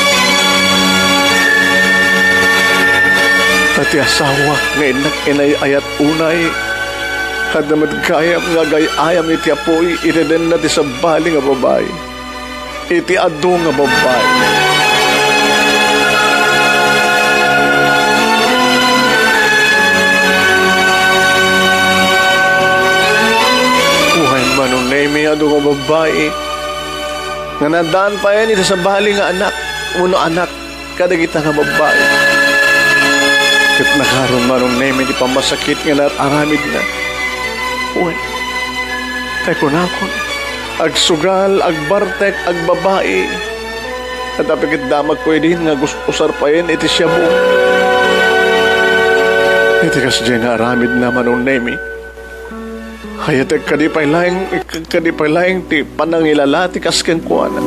Ta ti asawak nga innak inay-ayat unay, adda met gayam nga agay-ayam iti apuy iti denna ti sabali nga babai. Iti adu nga babbai. Wen, Manong Nemi, adu nga babbai nga naaddaan payen iti sabali nga anak, wenno anak kadagita nga babbai. Ket nakaron, Manong Nemi, ti pammasakit nga naaramidna. Wen, tay kunakon, agsugal, agbartek, agbabai. Adda pay ket damagko idin nga gus-, usar payen iti siabu. Iti kasdiay nga aramidna, Manong Nemi, ayatek kadi pay laeng, kadi pay laeng ti panangilala ti kas kenkuana.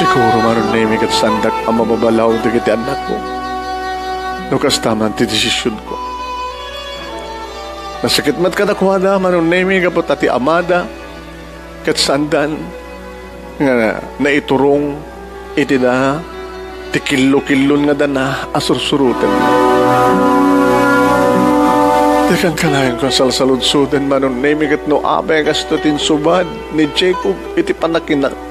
Siguro, Manong Nemi, ket saandak a mababalaw dagiti annakko no kasta man ti desisionko. Nasakit met kadakuada, Manong Nemi, gapu ta ti amada ket saandan nga naiturong iti da ti killo-killon nga dana a sursuroten. Ti kankanayon ko a salsaludsoden, Manong Nemi, ket no apay kasto ti insubad ni Jacob iti pannakina-,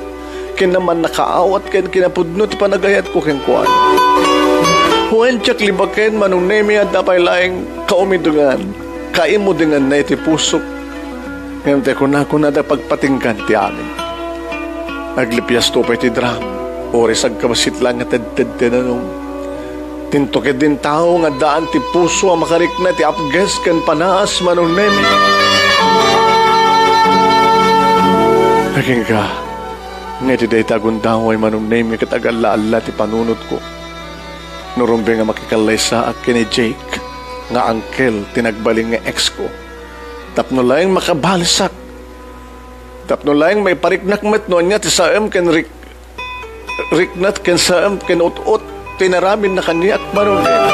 kinamannakaawat ken kinapudno ti panagayatko kenkuana. Wen, diak libaken, Manong Nemi, adda pay laeng kaumidengan, kaimudenganna iti pusok. Ngem ti kunakon, adda pagpatinggan ti amin. Aglipiasto pay ti drum, uray sagkabassit laeng nga tedted ti danum. Tinto ketdin tao nga addaan ti puso a makarikna ti apges ken panaas, Manong Nemi. Agingga, nga iti dayta a gundaway, Manong Nemi, ket agalla-alla ti panunotko. No rumbeng a makikallaysaak ken ni Jake nga angkel ti nagbalin nga ex ko. Tapno laeng makabalisak. Tapno laeng maipariknak met no ania ti saem ken rik-, riknat ken saem ken ut-ot ti inaramidna kaniak, Manong Nemi.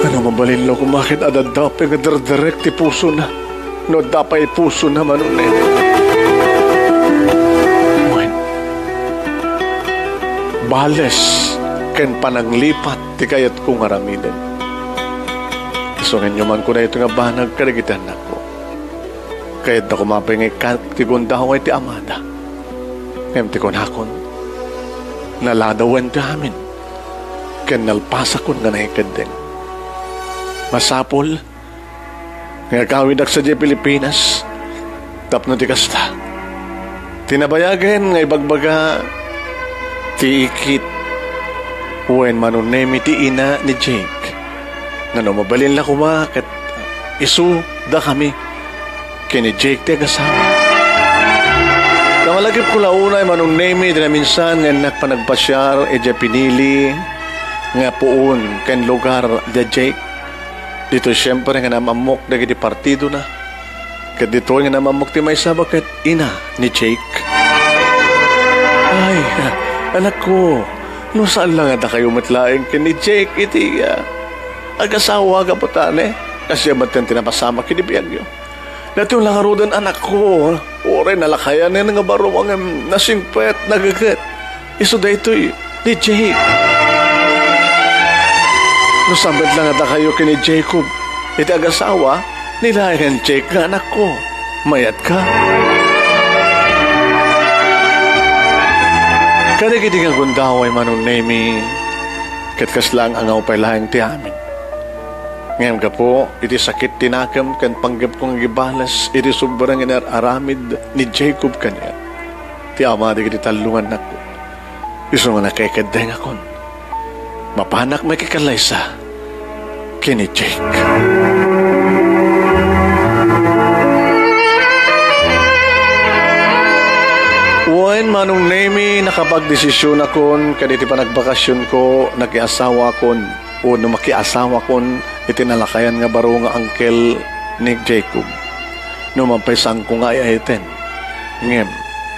Ano, mabalin la koma ket adda pay nga derderek ti pusona. No adda pay pusona, Manong Nemi. Wen, bales ken pananglipat ti kayatko nga aramiden. Isu nga inyomanko daytoy nga banag kadagiti annakko. Kayatda koma pay nga ikkan ti gundaway ti amada. Ngem ti kunakon, naladawen ti amin, ken nalpasakon nga nangikeddeng. Masapul nga agawidak sadiay Pilipinas tapno ti kasta, ti nabayagen nga ibagbaga ti ikit wen Manong Nemi ti ina ni Jake, nga no mabalin la koma ket isu dakami ken ni Jake ti agasawa. Namalagipko la unay, Manong Nemi, ti naminsan nga innak panagpasiar idiay pinili nga puon ken lugar da Jake. Ditoy siempre nga nam-ammok dagiti partidona. Ket ditoy nga nam-ammok ti maysa a baket ina ni Jake. Ay, anakko, no saan la nga dakayo met laeng ken ni Jake iti, ah, agasawa gapu ta ne, kasta met ti napasamak iti biagyo. Daytoy la ngaruden, anakko, uray nalakayanen nga baro ngem nasingpet, nageget. Isu daytoy ni Jake. No saan met la nga dakayo ken ni Jacob iti agasawa, ni laengen Jake nga anakko. Mayat ka? Kadagidi nga gundaway, Manong Nemi, ket kasla nga angaw pay laeng ti amin. Ngem gapu iti sakit ti nakem ken panggepko nga agibales iti sobra nga inar-aramid ni Jacob kaniak, ti ama dagiti tallo nga annakko, isu nga nakekeddengakon, mapanak makikallaysa ken ni Jake. Wen, Manong Nemi, nakapagdesisionakon ken iti panagbakasionko, nakiasawakon. Wenno makiasawakon iti nalakayan nga baro nga angkel ni Jacob. No man pay saanko nga ay-ayten, ngem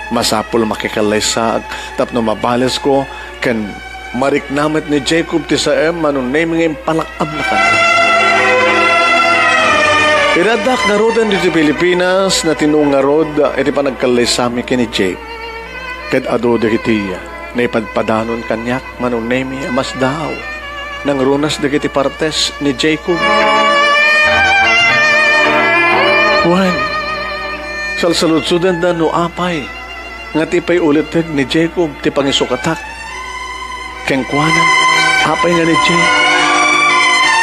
masapul a makikallaysaak tapno mabalesko ken marikna met ni Jacob ti saem, Manong Nemi, nga impalak-amna kaniak. Iti addak ngaruden ditoy Pilipinas, natinno ngarud iti panagkallaysami ken ni Jake. Ket adu dagiti naipadpadanon kaniak, Manong Nemi, a masdaaw. Nangrunas dagiti partes ni Jacob. Wen, salsaludsodenda no apay nga ti pay ulitek ni Jacob ti pangisukatak kenkuana, apay nga ni Jake.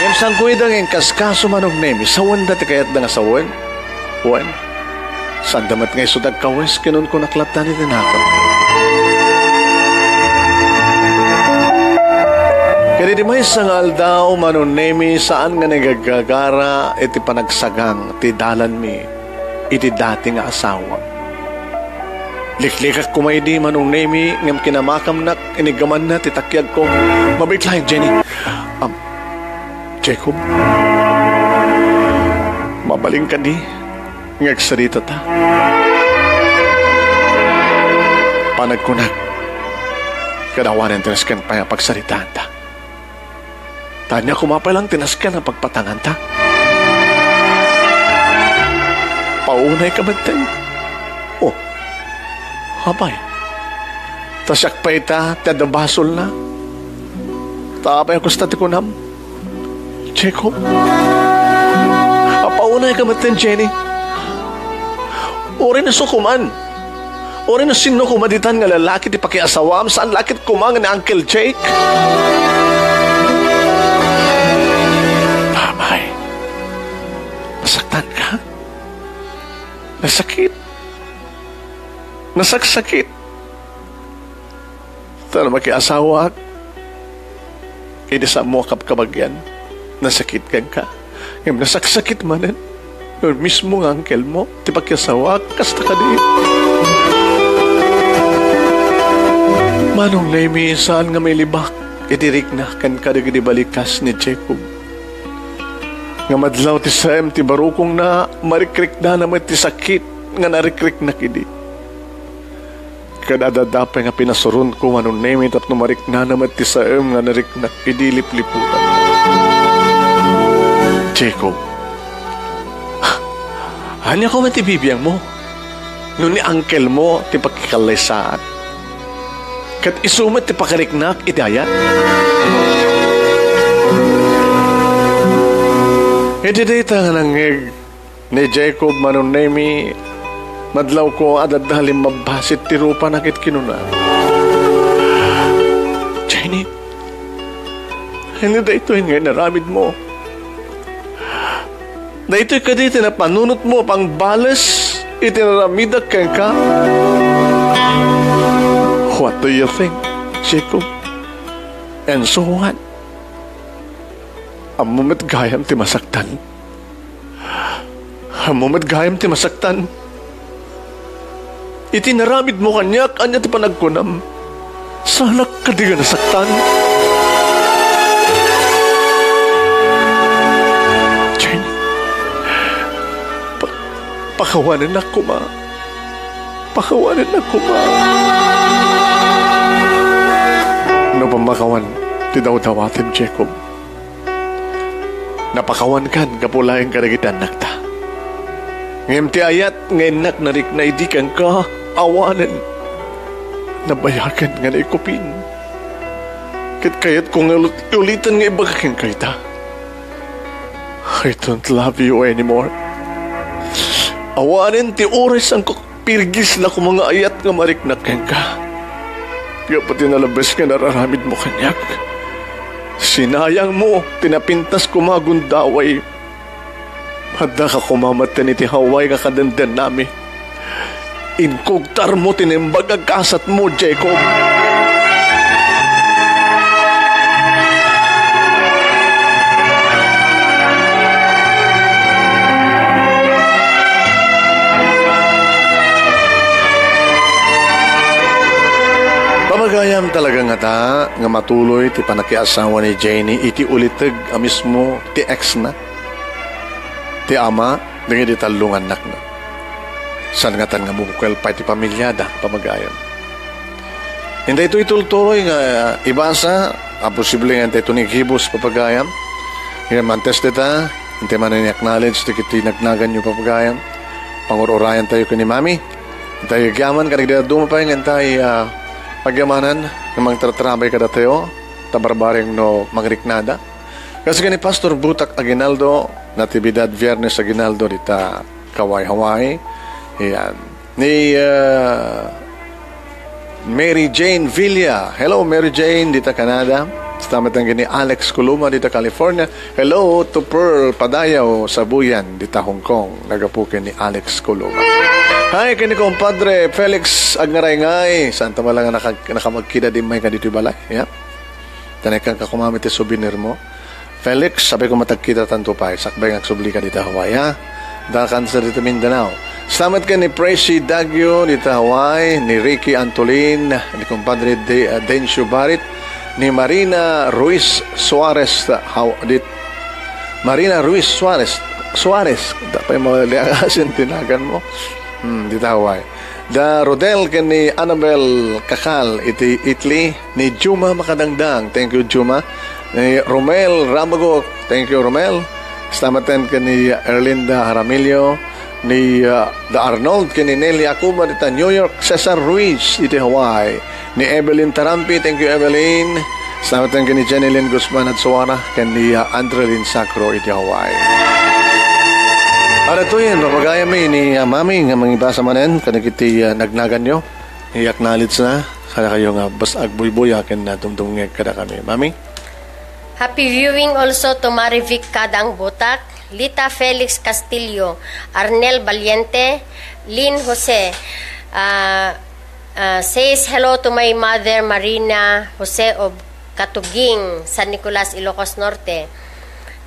Ngem saanko ida nga inkaskaso, Manong Nemi, sawenda ti kayatda nga sawen. Wen, saanda met nga isu ti agkawes, kinunkunak latta iti nakem. Ket iti maysa nga aldaw, Manong Nemi, saan nga nagagagara iti panagsagang ti dalanmi iti dati nga asawak. Liklikak koma idi, Manong Nemi, ngem kinamakamnak, inigamanna ti takiagko. Mabiit laeng, Jenny. Am, Jacob, mabalin kadi nga agsaritata? Panagkunak, ket awanen ti nasken pay a pagsaritaanta. Ta ania koma pay laeng ti nasken a pagpatanganta? Paunayka metten. Oh, apay, ta siak pay ita ti adda basolna. Ta apay a kasta ti kunam, Jacob? Apaunayka metten, Jenny. Uray no isu koman, uray no sinno koma ditan nga lalaki ti pakiasawaam, saan la ket koma nga ni Uncle Jake? Apay, nasaktanka? Nasakit? Nasaksakit? Ta no makiasawaak iti saanmo a kabkabagian, nasakit kenka. Ngem nasaksakit manen no mismo nga angkelmo ti pakiasawaak. Kasta kadi? Manong Nemi, saan nga mailibak iti rikna ken kadagidi balikas ni Jacob. Nga madlaw ti saem ti barukongna, marikriknana met ti sakit nga narikriknak idi. Ket adda pay nga pinasuronko, Manong Nemi, tapno mariknana met ti saem nga nariknak idi lipliputan. Jacob, ania koma ti bibiangmo no ni angkelmo ti pakikallaysaak, ket isu met ti pakariknak iti ayat? Iti dayta nga nangngeg ni Jacob, Manong Nemi, madlawko a dadda limmabbasit ti rupana ket kinuna, Jenny, ania daytoy nga inaramidmo? Daytoy kadi ti napanunotmo a pangbales iti naramidak kenka? What do you think, Jacob? And so what? Ammom met gayam ti masaktan. Ammom met gayam ti masaktan. Iti naramidmo kaniak, ania ti panagkunam? Saanak kadi nga nasaktan? Pakawanennak koma. Pakawanennak koma. No pammakawan ti dawdawatem, Jacob, napakawankan gapu laeng kadagiti annakta. Ngem ti ayat nga innak narikna idi kenka, awanen. Nabayagen nga naikupin. Ket kayatko nga ulit-, uliten nga ibaga kenka ita. I don't love you anymore. Awanen ti oras a pirgis la koma nga ayat nga mariknak kenka. Gapu ti nalabes nga nararamidmo kaniak. Sinayangmo ti napintas koma a gundaway. Addaka koma metten iti Hawaii nga kadendennami. Inkugtarmo ti naimbag a gasatmo, Jacob. Pamagayam talaga ngata nga matuloy ti panakiasawa ni Jenny iti uliteg a mismo ti ex-na, ti ama dagiti tallo nga annakna. Saan ngatan nga mabukel pay ti pamiliada, pamagayam. Intay itoy tultuloy nga ibasa, a posible nga intay ito ni gibus, pamagayam. Ngem antes dita, intay manen i-acknowledge dagiti nagnaganyo, pamagayam. Pangur-urayan tayo ken ni Mami. Intay agyaman kadagiti dadduma pay nga intay, ah, agyamanan nga mangtartrabay kadatayo, ta barbareng no mangriknada. Kasi ken ni Pastor Butak Aguinaldo, Natividad Viernes Aguinaldo, dita Kauai, Hawaii. Yan. Ni, ah, Mary Jane Villa. Hello, Mary Jane, dita Canada. Salamat ken ni Alex Coloma, dita California. Hello to Pearl Padayaw, Sabuyan, dita Hong Kong. Nagapu ken ni Alex Coloma. Hi, ken ni Compadre Felix Agngaraingay. Saan ta bala nga naka-, nakamagkita dimmay kaditoy balay? Yeah. Tanay kan kakumami ti souvenir mo. Felix, sabi ko matagkita tanto pay. Sakbay nga agsubli ka dita Hawaii, ha? Dakan sa dita Mindanao. Salamat ken ni Presi Dagyo dita Hawaii, ni Ricky Antolin, ni Compadre De-, uh, Dencio Barit, ni Marina Ruiz Suarez, uh, Haw-, dit-, Marina Ruiz Suarez, Suarez, da pay maliagasin tinagan mo. Hmm, dita Hawaii. Da Rodel ken ni Annabel Kakal iti Italy, ni Juma Makadangdang. Thank you, Juma. Ni Romel Ramagok. Thank you, Romel. Salamat ken ni Erlinda Jaramillo, ni, ah, Da Arnold, ken ni Nelly Acuma dita New York, Cesar Ruiz iti Hawaii, ni Evelyn Tarampi. Thank you, Evelyn. Salamat ken ni Jenny Lynn Guzman Adsuara, ken ni, ah, Andre Lynn Sacro iti Hawaii. Adatoyen, papagayami ni, ah, Mami nga mangibasa manen kadagiti, ah, nagnaganyo. I-acknowledge na kadakayo nga basta agbuybuya ken nadumdumngeg kadakami. Mami? Happy viewing also to Marivic Kadang Butak, Lita Felix Castillo, Arnel Valiente, Lynn Jose, ah, ah, says hello to my mother Marina Jose of Katuging, San Nicolas, Ilocos Norte.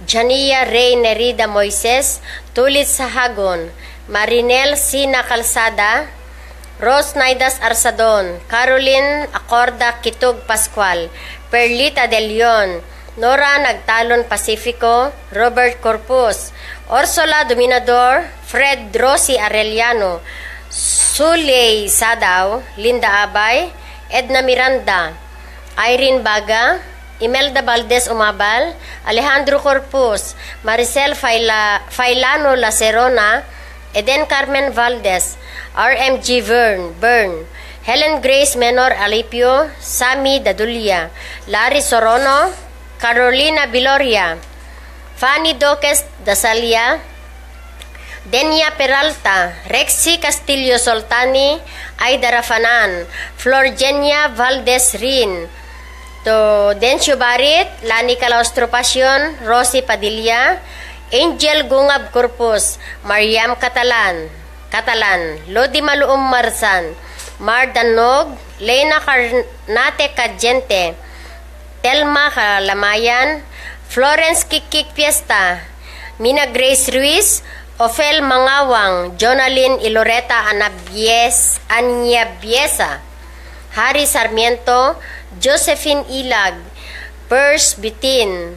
Jania Rey Nerida Moises, Tulit Sahagon, Marinel Sina Calzada, Rose Naidas Arsadon, Caroline Acorda Kitug Pascual, Perlita De Leon, Nora Nagtalon Pacifico, Robert Corpus, Ursula Dominador, Fred Rossi Arellano, Suley Sadao, Linda Abay, Edna Miranda, Irene Baga, Imelda Valdez Umabal, Alejandro Corpus, Maricel Faila-, Failano Lacerona, Eden Carmen Valdez, R M G Vern, Byrne, Helen Grace Menor Alipio, Sammy Dadulia, Larry Sorono, Carolina Viloria, Fanny Doques Dasalia, Denia Peralta, Rexy Castillo Soltani, Aida Rafanan, Florgenia Valdez Rin, to Dencio Barit, Lani Calaustro Pasion, Rosie Padilla, Angel Gungab Corpus, Mariam Catalan, Catalan, Lodi Maluom Marsan, Mar Danog, Lena Carnate Cadiente, Telma Kalamayan, Florence Kikik Fiesta, Mina Grace Ruiz, Ofel Mangawang, Jonalyn Iloreta Anabies-, Aniabiesa, Harry Sarmiento, Josephine Ilag, Pers Bitin,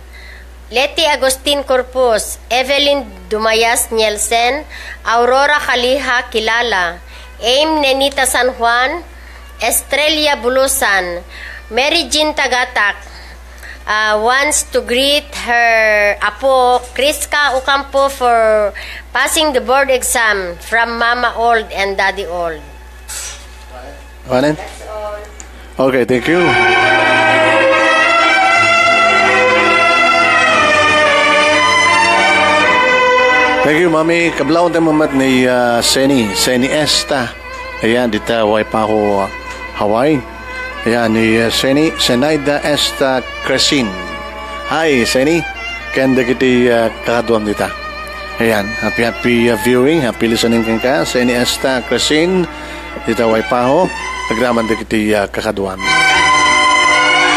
Leti Agustin Corpus, Evelyn Dumayas Nielsen, Aurora Caliha Kilala, Aim Nenita San Juan, Estrella Bulusan, Mary Jean Tagatak, uh, wants to greet her apo, Crisca Ocampo, for passing the board exam from Mama Old and Daddy Old. Awanen? Okay, thank you. Thank you, Mami. Kablawan tayo mamat ni, ah, Seni. Seni Esta. Ayan, dita Waipahu, Hawaii. Ayan, ni, ah, Seni, Senaida Esta Cresin. Hi, Seni. Ken dagiti, ah, kakaduam dita. Ayan, happy, happy, ah, viewing, happy listening kenka, Seni Esta Cresin, dita Waipahu, agraman dagiti, ah, kakaduam.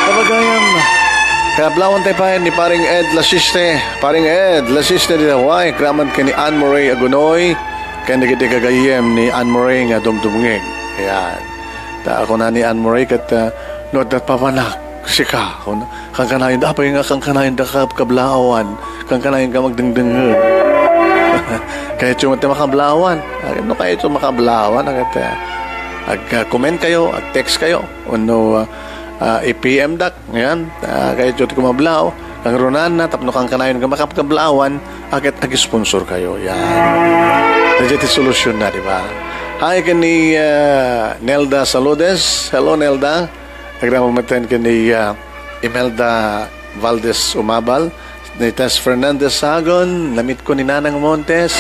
Kabagayam, kablawan tayo pa ni Paring Ed Lasiste. Paring Ed Lasiste dita Hawaii, agraman ken ni Anne Murray Agunoy, ken dagiti gagayyem ni Anne Murray nga dumdumngeg. Ayan. Ta ako na ni Anne Murray ket, ah, no adda papanak, sika, kun-, kankanayon da, apay nga kankanayon da kab-, kablaawan, kankanayon ka magdengdengngeg. Kayatyo met ti makablaawan. Ah, no kayatyo makablaawan, agad, ah, ag-, ah, comment kayo, ag-text kayo, wenno, ah, ah, i-P M dak, ngayon, ah, kayatyo ti kumablaaw, kangrunaan na, tapno kankanayon ka makapkablaawan, agad ag-sponsor kayo, yan. Kayatyo ti solusyon na, di ba? Hi, ken ni, ah, Nelda Saludes. Hello, Nelda. Agraman met ken ni, ah, Imelda Valdez Umabal, ni Tess Fernandez Sagon, namit ko ni Nanang Montes.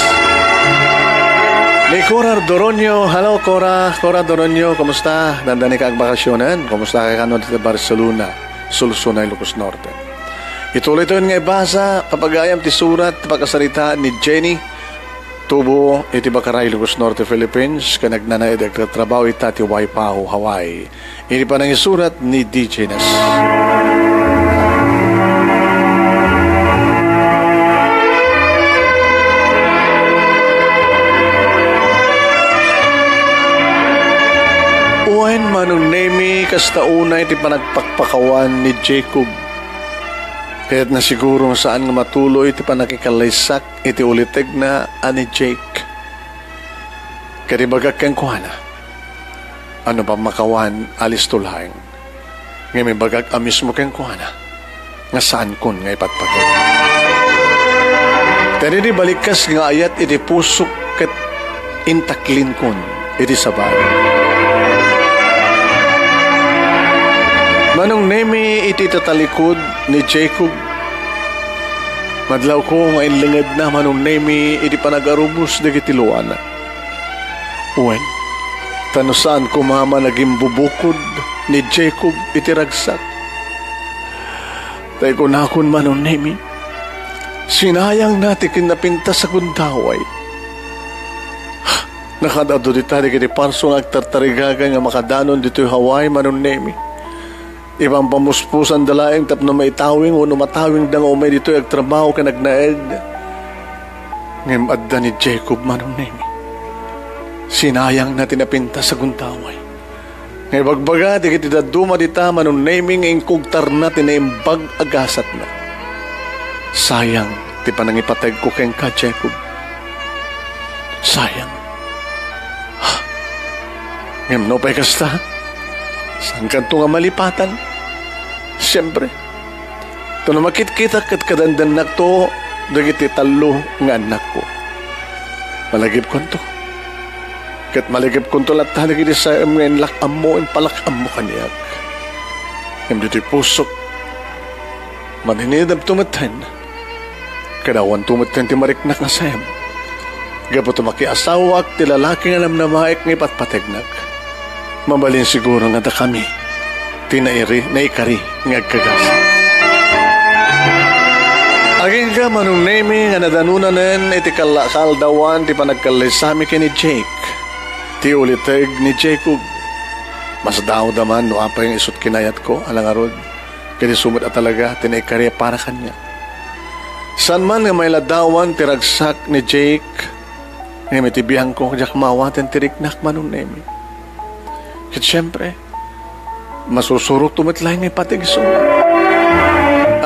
Ni Cora Doronio, hello Cora, Cora Doronio, kumusta? Dandani ka agbakasyonan? Kumusta ka kano dito Barcelona, Solsonay, Ilocos Norte? Ituloy to nga ibasa, kapagayam ti surat, ti pakasarita ni Jenny Tubo, iti Bakaray, Ilocos Norte, Philippines, ken agnanaed agtatrabaho ita ti Waipahu, Hawaii. Idi panangisurat ni D J Nas. Wen, Manong Nemi, kasta unay ti panagpakpakawan ni Jacob. Kayat nasiguro nga saan nga matuloy ti pannakikallaysak iti ulitegna a ni Jake. Ket ibagak kenkuana, a no pammakawan, alisto laeng. Ngem ibagak a mismo kenkuana nga saankon nga ipatpateg. Ta idi balikkas nga ayat iti pusok ket intaklinkon iti sabali. Manong Nemi iti tatalikod ni Jacob. Madlawko nga inlengedna Manong Nemi iti panagarubos dagiti luana. Wen, ta no saan koma man agimbubukod ni Jacob iti ragsak. Ta ikunakon Manong Nemi, sinayangna ti kinnapintas a gundaway. Nakaad-adu dita dagiti parso nga agtartarigaga nga makadanon ditoy Hawaii, Manong Nemi. Ipampamuspusanda laeng tapno maitawing wenno matawingda nga umay ditoy agtrabaho ken agnaed. Ngem adda ni Jacob, Manong Nemi. Sinayangna ti napintas a gundaway. Nga ibagbaga dagiti dadduma dita, Manong Nemi, nga inkugtarna ti naimbag a gasatna. Sayang ti panangipategko kenka, Jacob. Sayang. Ngem nupay kasta, saankanto nga malipatan? Siempre, ta no makitkitak ket kadandannakto dagiti tallo nga annakko. Malagipkonto. Ket malagipkonto latta dagiti saem nga inlak-ammo, impalak-ammo kaniak. Ngem ditoy pusok, maninidabto metten. Ket awanto metten ti mariknak nga saem. Gapu ta makiasawak ti lalaki nga namnamaek nga ipatpategnak. Mabalin siguro nga dakami ti nairi-, naikari nga agkagasa. Agingga, Manong Nemi, nga nadanonanen iti kalla-, kaaldawan ti panagkallaysami ken ni Jake, ti uliteg ni Jacob. Masdaawda man no apay nga isut' kinayatko a nangarud, ket isu met a talaga ti naikari a para kaniak. Saan man nga mailadawan ti ragsak ni Jake, ngem iti biangko, diak maawaten ti riknak, Manong Nemi. Ket siempre, masusurotto met laeng nga ipateg isu.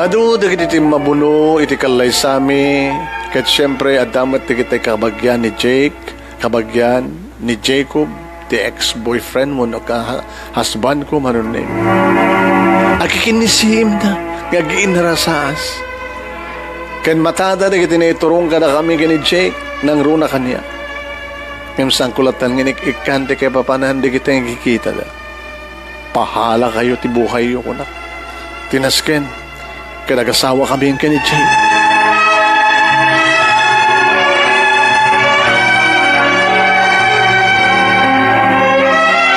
Adu dagiti timmabuno iti kallaysami, ket siempre, adda met dagiti kabagian ni Jake, kabagian ni Jacob, ti ex-boyfriend wenno ka-, husband ko, Manong Nemi. Agkikinnisiimda nga agiinrasaas. Ken matada dagiti naiturong kadakami ken ni Jake, nangruna kaniak. Ngem saanko latta nga inik-ikkan ti kaipapanan dagiti nga kikitada. Pahala kayo ti buhayyo, kunak. Ti nasken, ket agasawakamin ken ni Jake.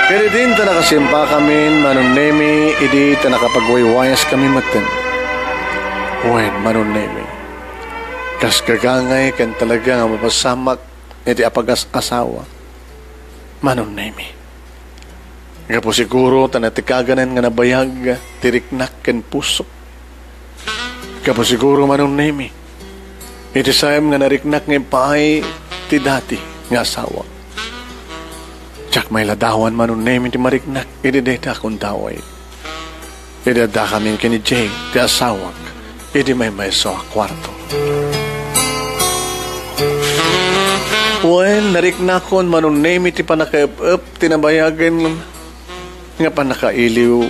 Ket idin ta nakasimpakamin, Manong Nemi, idi ta nakapagwaywayaskami metten. Wen, Manong Nemi, kas gagangay ken talaga nga mapasamak iti apagas-asawa, Manong Nemi. Gapu siguro ta natikaganen nga nabayag ti riknak ken pusok. Gapu siguro, Manong Nemi, iti saem nga nariknak nga impaay ti dati nga asawak. Diak mailadawan, Manong Nemi, ti mariknak iti dayta a gundaway. Idi addakamin ken ni Jake, ti asawak, idi maymayso a kuarto. Wen, nariknakon, Manong Nemi, ti pannakaep-ep ti nabayagen nga pannakailiw.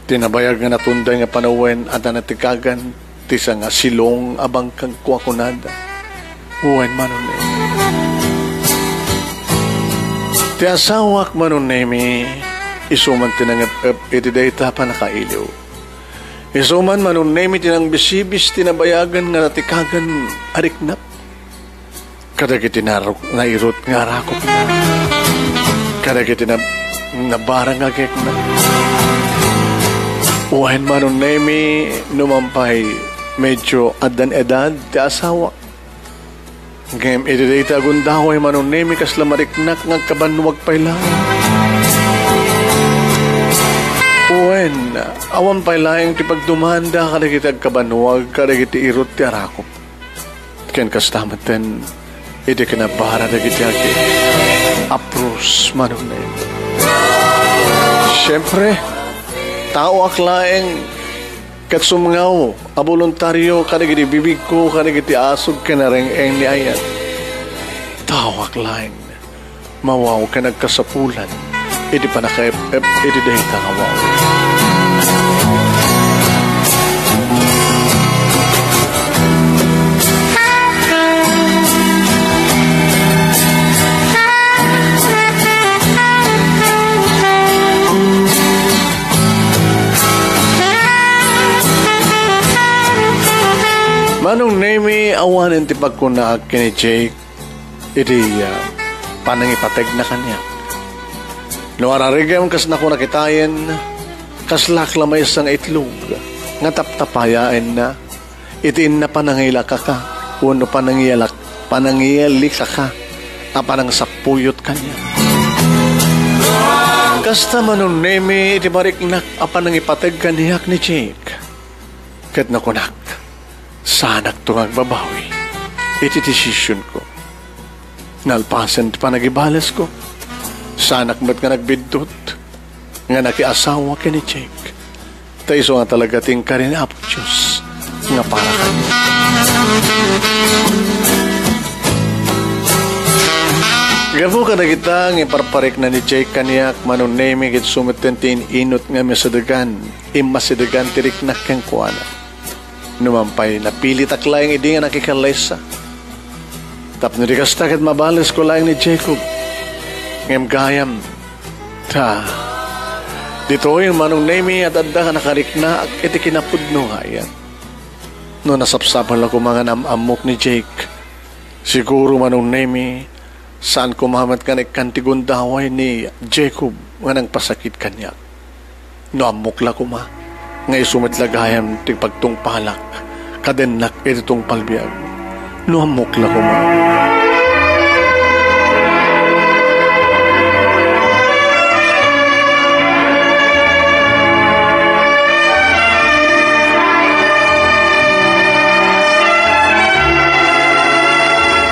Ti nabayag nga natunday nga panawen, adda natikagan ti sangasilong a bangkag kuakunada. Wen, Manong Nemi. Ti asawak, Manong Nemi, isu man ti nangep-ep iti dayta a pannakailiw. Isu man, Manong Nemi, ti nangbisibis ti nabayagen nga natikagan a riknak. Kadagiti naruk-, nairut nga arakupna. Kadagiti nab-, nabara nga agekna. Wen, Manong Nemi, numan pay, medyo addan edad ti asawak. Ngem iti dayta a gundaway, Manong Nemi, kasla mariknak nga agkabannuag pay laeng. Wen, awan pay laeng ti pagdumanda kadagiti agkabannuag kadagiti irut ti arakup. Ken kasta metten iti kinabara dagiti agi-, apros, Manong Nemi. Siempre, taoak laeng ket sumngaw a boluntario kadagiti bibigko kadagiti asug ken nareng-eng ni ayat. Taoak laeng, mawaw ken agkasapulan iti pannakaep-ep iti dayta nga waw. Manong Nemi, awanen ti pagkunaak ken ni Jake iti, ah, panangipategna kaniak. No ararigem kas nakunak itayen, kaslak la maysa nga itlog nga taptapayaenna iti inna panangilakaka wenno panangiyalak-, panangiyalikaka a panangsappuyot kaniak. Kasta, Manong Nemi, iti mariknak a panangipateg kaniak ni Jake. Ket nakunak, saanakto nga agbabawi iti desisionko. Nalpasen ti panagibalesko, saanak met nga nagbiddut nga nakiasawa ken ni Jake. Ta isu nga talaga ti inkari ni Apo Dios nga para kaniak. Gapu kadagita nga iparparikna ni Jake kaniak, Manong Nemi, ket isu metten ti in-inut nga immasideg-, immasidegan ti riknak kenkuana. Numan pay, napilitak laeng idi nga nakikallaysa. Tapno di kasta ket mabalesko laeng ni Jacob. Ngem gayam, ta, ditoy, Manong Nemi, at adda nga nakariknaak iti kinapudno nga ayan. No nasapsapul la koma nga naam-ammok ni Jake, siguro, Manong Nemi, saan koma met nga naikkan ti gundaway ni Jacob nga nangpasakit kaniak. No ammok la koma nga isu met la gayam ti pagtungpalak kadennak iti tungpal biag. No ammok la koma.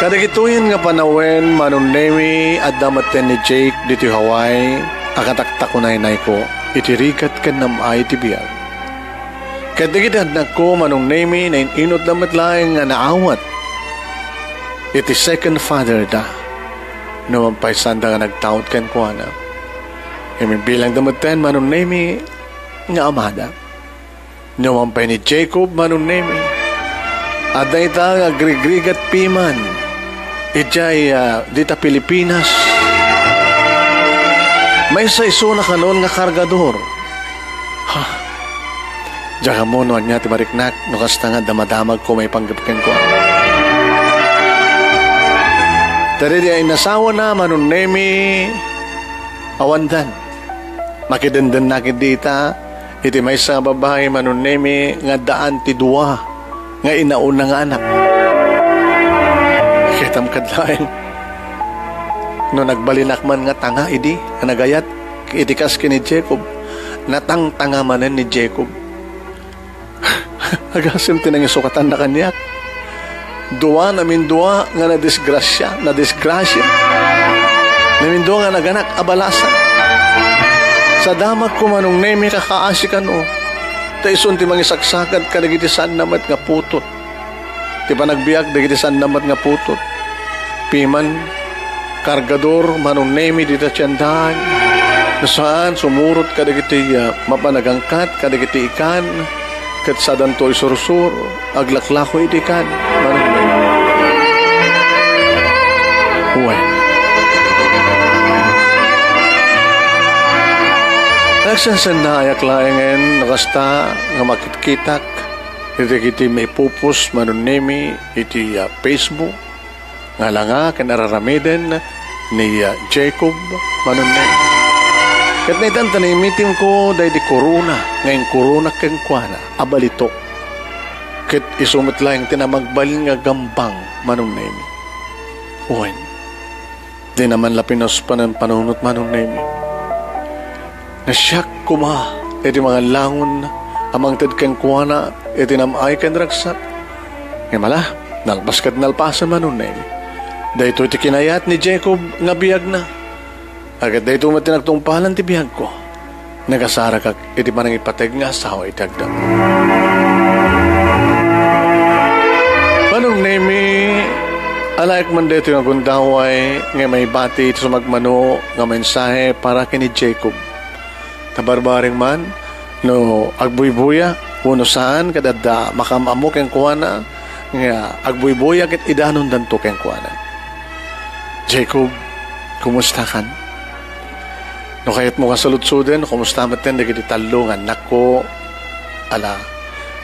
Kadagitoyen nga panawen, Manong Nemi, adda metten ni Jake ditoy Hawaii a kataktakunaynayko iti rigat ken nam-ay ti biag. Ket dagiti annakko, Manong Nemi, nain-inutda met laeng nga naawat iti second father da, no man pay saanda nga nagtaud kenkuana. Imbibilangda metten, Manong Nemi, nga amada. No man pay ni Jacob, Manong Nemi, adda ita nga agrigrigat piman idiay, ah, dita Pilipinas. Maysa isuna kanon nga kargador. Ha? Diak ammo no ania ti mariknak, no kasta nga damadamagko maipanggep kenkuana. Ta daydi a inasawana, Manong Nemi, awandan. Makidendennak idi ita iti maysa nga babai, Manong Nemi, nga addaan ti dua nga inauna nga anak. Kitam kad laeng, no nagbalinak man nga tanga idi nga nagayat iti kas ken ni Jacob, natangtanga manen ni Jacob. Agasem ti nangisukatan na kaniak. Dua, namindua nga nadisgrasia, nadisgrasia. Namindua nga naganak a balasa. Sa damagko, Manong Nemi, kakaasi kano. Ta isun ti mangisaksakad kadagiti saanna met nga putot. Ti panagbiag dagiti saanna met nga putot. Piman, kargador, Manong Nemi, dita tiendaan. No saan, sumurot kadagiti, ah, mapanagangkat, kadagiti ikan, ket sadanto isursuro, aglaklako iti ikan, Manong Nemi. Wen. Nagsensennayak laengen no kasta nga makitkitak iti dagiti maipupos, Manong Nemi, iti, ah, Facebook, nga langa ken ar-aramiden ni, ah, Jacob, Manong Nemi. Ket naitan ta naimitimko daydi korona nga inkorona kenkuana a balitok. Ket isu met laeng ti namagbalin nga gambang, Manong Nemi. Wen, di naman la pinuspanen panunot, Manong Nemi. Nga siak koma iti mangallangon a mangted kenkuana iti nam-ay ken ragsak. Ngem ala, nalpas ket nalpasen, Manong Nemi. Daytoy ti kinayat ni Jacob nga biagna. Ket daytoy met ti nagtungpalan ti biagko. Nagasarakak iti panangipateg nga asawa iti agdama. Manong Nemi, alaek man daytoy nga gundaway nga maibati iti sumagmamano nga mensahe para ken ni Jacob. Ta barbareng man, no agbuybuya wenno saan, ket adda makaam-ammo kenkuana nga agbuybuya ket idanondanto kenkuana. Jacob, kumustakan? No kayatmo nga saludsoden, kumusta metten dagiti tallo nga annakko? Ala,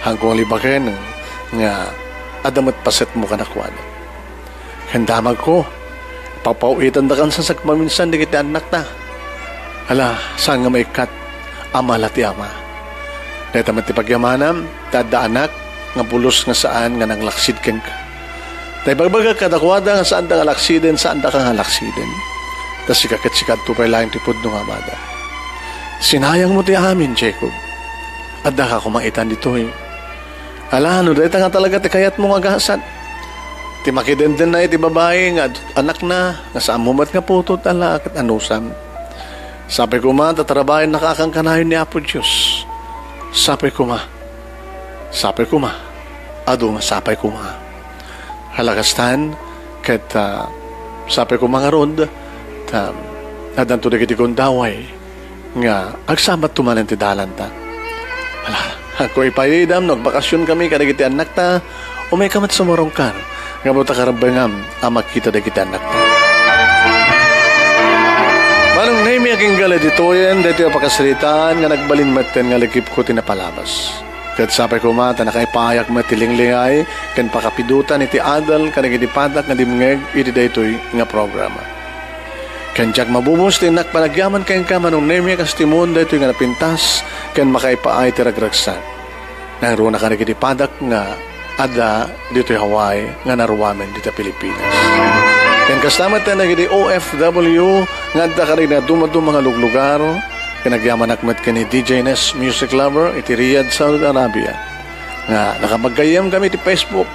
haanko nga libaken nga adda met pasetmo kadakuada. Ken damagko, papaw-itandakan sa sagmaminsan dagiti annakta. Ala, saan nga maikkat a mala ti ama. Dayta met ti pagyamanam, ta adda anak nga pulos nga saan nga nanglaksid kenka. Ta ibagbagak kadakuada nga saanda nga laksiden, saandaka nga laksiden. Ta sika ket sika adto pay laeng ti pudno nga amada. Sinayangmo ti amin, Jacob. Addaka koma itan ditoy. Ala, no dayta nga talaga ti kayatmo nga agasat, ti makidendenna iti babai nga ad-, anakna, nga saanmo met nga putot, ala, ket anusam. Sapay koma ta tarabaennaka a kankanayon ni Apo Dios. Sapay koma. Sapay koma. Adu nga sapay koma. Kalakastan, ket, ah, sapay koma ngarud, ta, addanto dagiti gundaway nga agsamatto manen ti dalanta. Ala, haanko ipairidam no agbakasionkami kadagiti annakta, umayka met sumurongkan, gapu ta karabengam a makita dagiti annakta. Manong Nemi, agingga la ditoyen daytoy a pakasaritaan nga nagbalin metten nga lagipko ti napalabas. Ket sapay koma ta nakaipaayak met ti linglingay ken pakapidotan iti adal kadagiti padak nga dimngeg iti daytoy nga programa. Ken diak mabubos ti innak panagyaman kenka, Manong Nemi, a kas timon daytoy nga napintas ken makaipaay ti ragragsak. Nangruna kadagiti padak nga adda ditoy Hawaii nga naruamen dita Pilipinas. Ken kasta met dagiti O F W nga adda kadagiti dumaduma nga luglugar, ken agyamanak met ken ni D J Ness Music Lover iti Riyadh, Saudi Arabia, nga nakapaggayyemkami iti Facebook.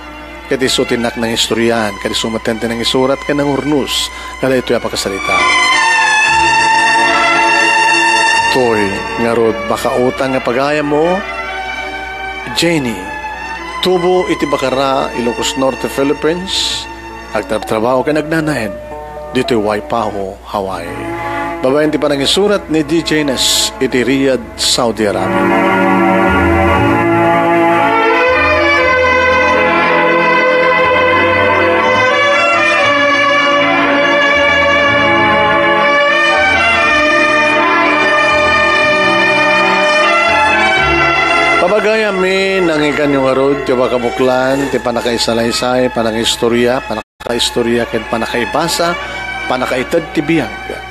Ket isu ti innak nangistoriaan, ket isu met ti nangisurat ken nangurnos kadaytoy a pakasarita. Toy, ngarud, makautang nga pagayammo, Jenny, tubo iti Bacarra, Ilocos Norte, Philippines, agtrabtrabaho ken agnanaed ditoy Waipahu, Hawaii. Babaen ti panangisurat ni D J Nes iti Riyadh, Saudi Arabia. Pabagayam mi, nangikanyo ngarud ti pakabuklan, ti panakaisalaysay, panangistoria, panakaistorya, ken panakaibasa, panakaited ti biag.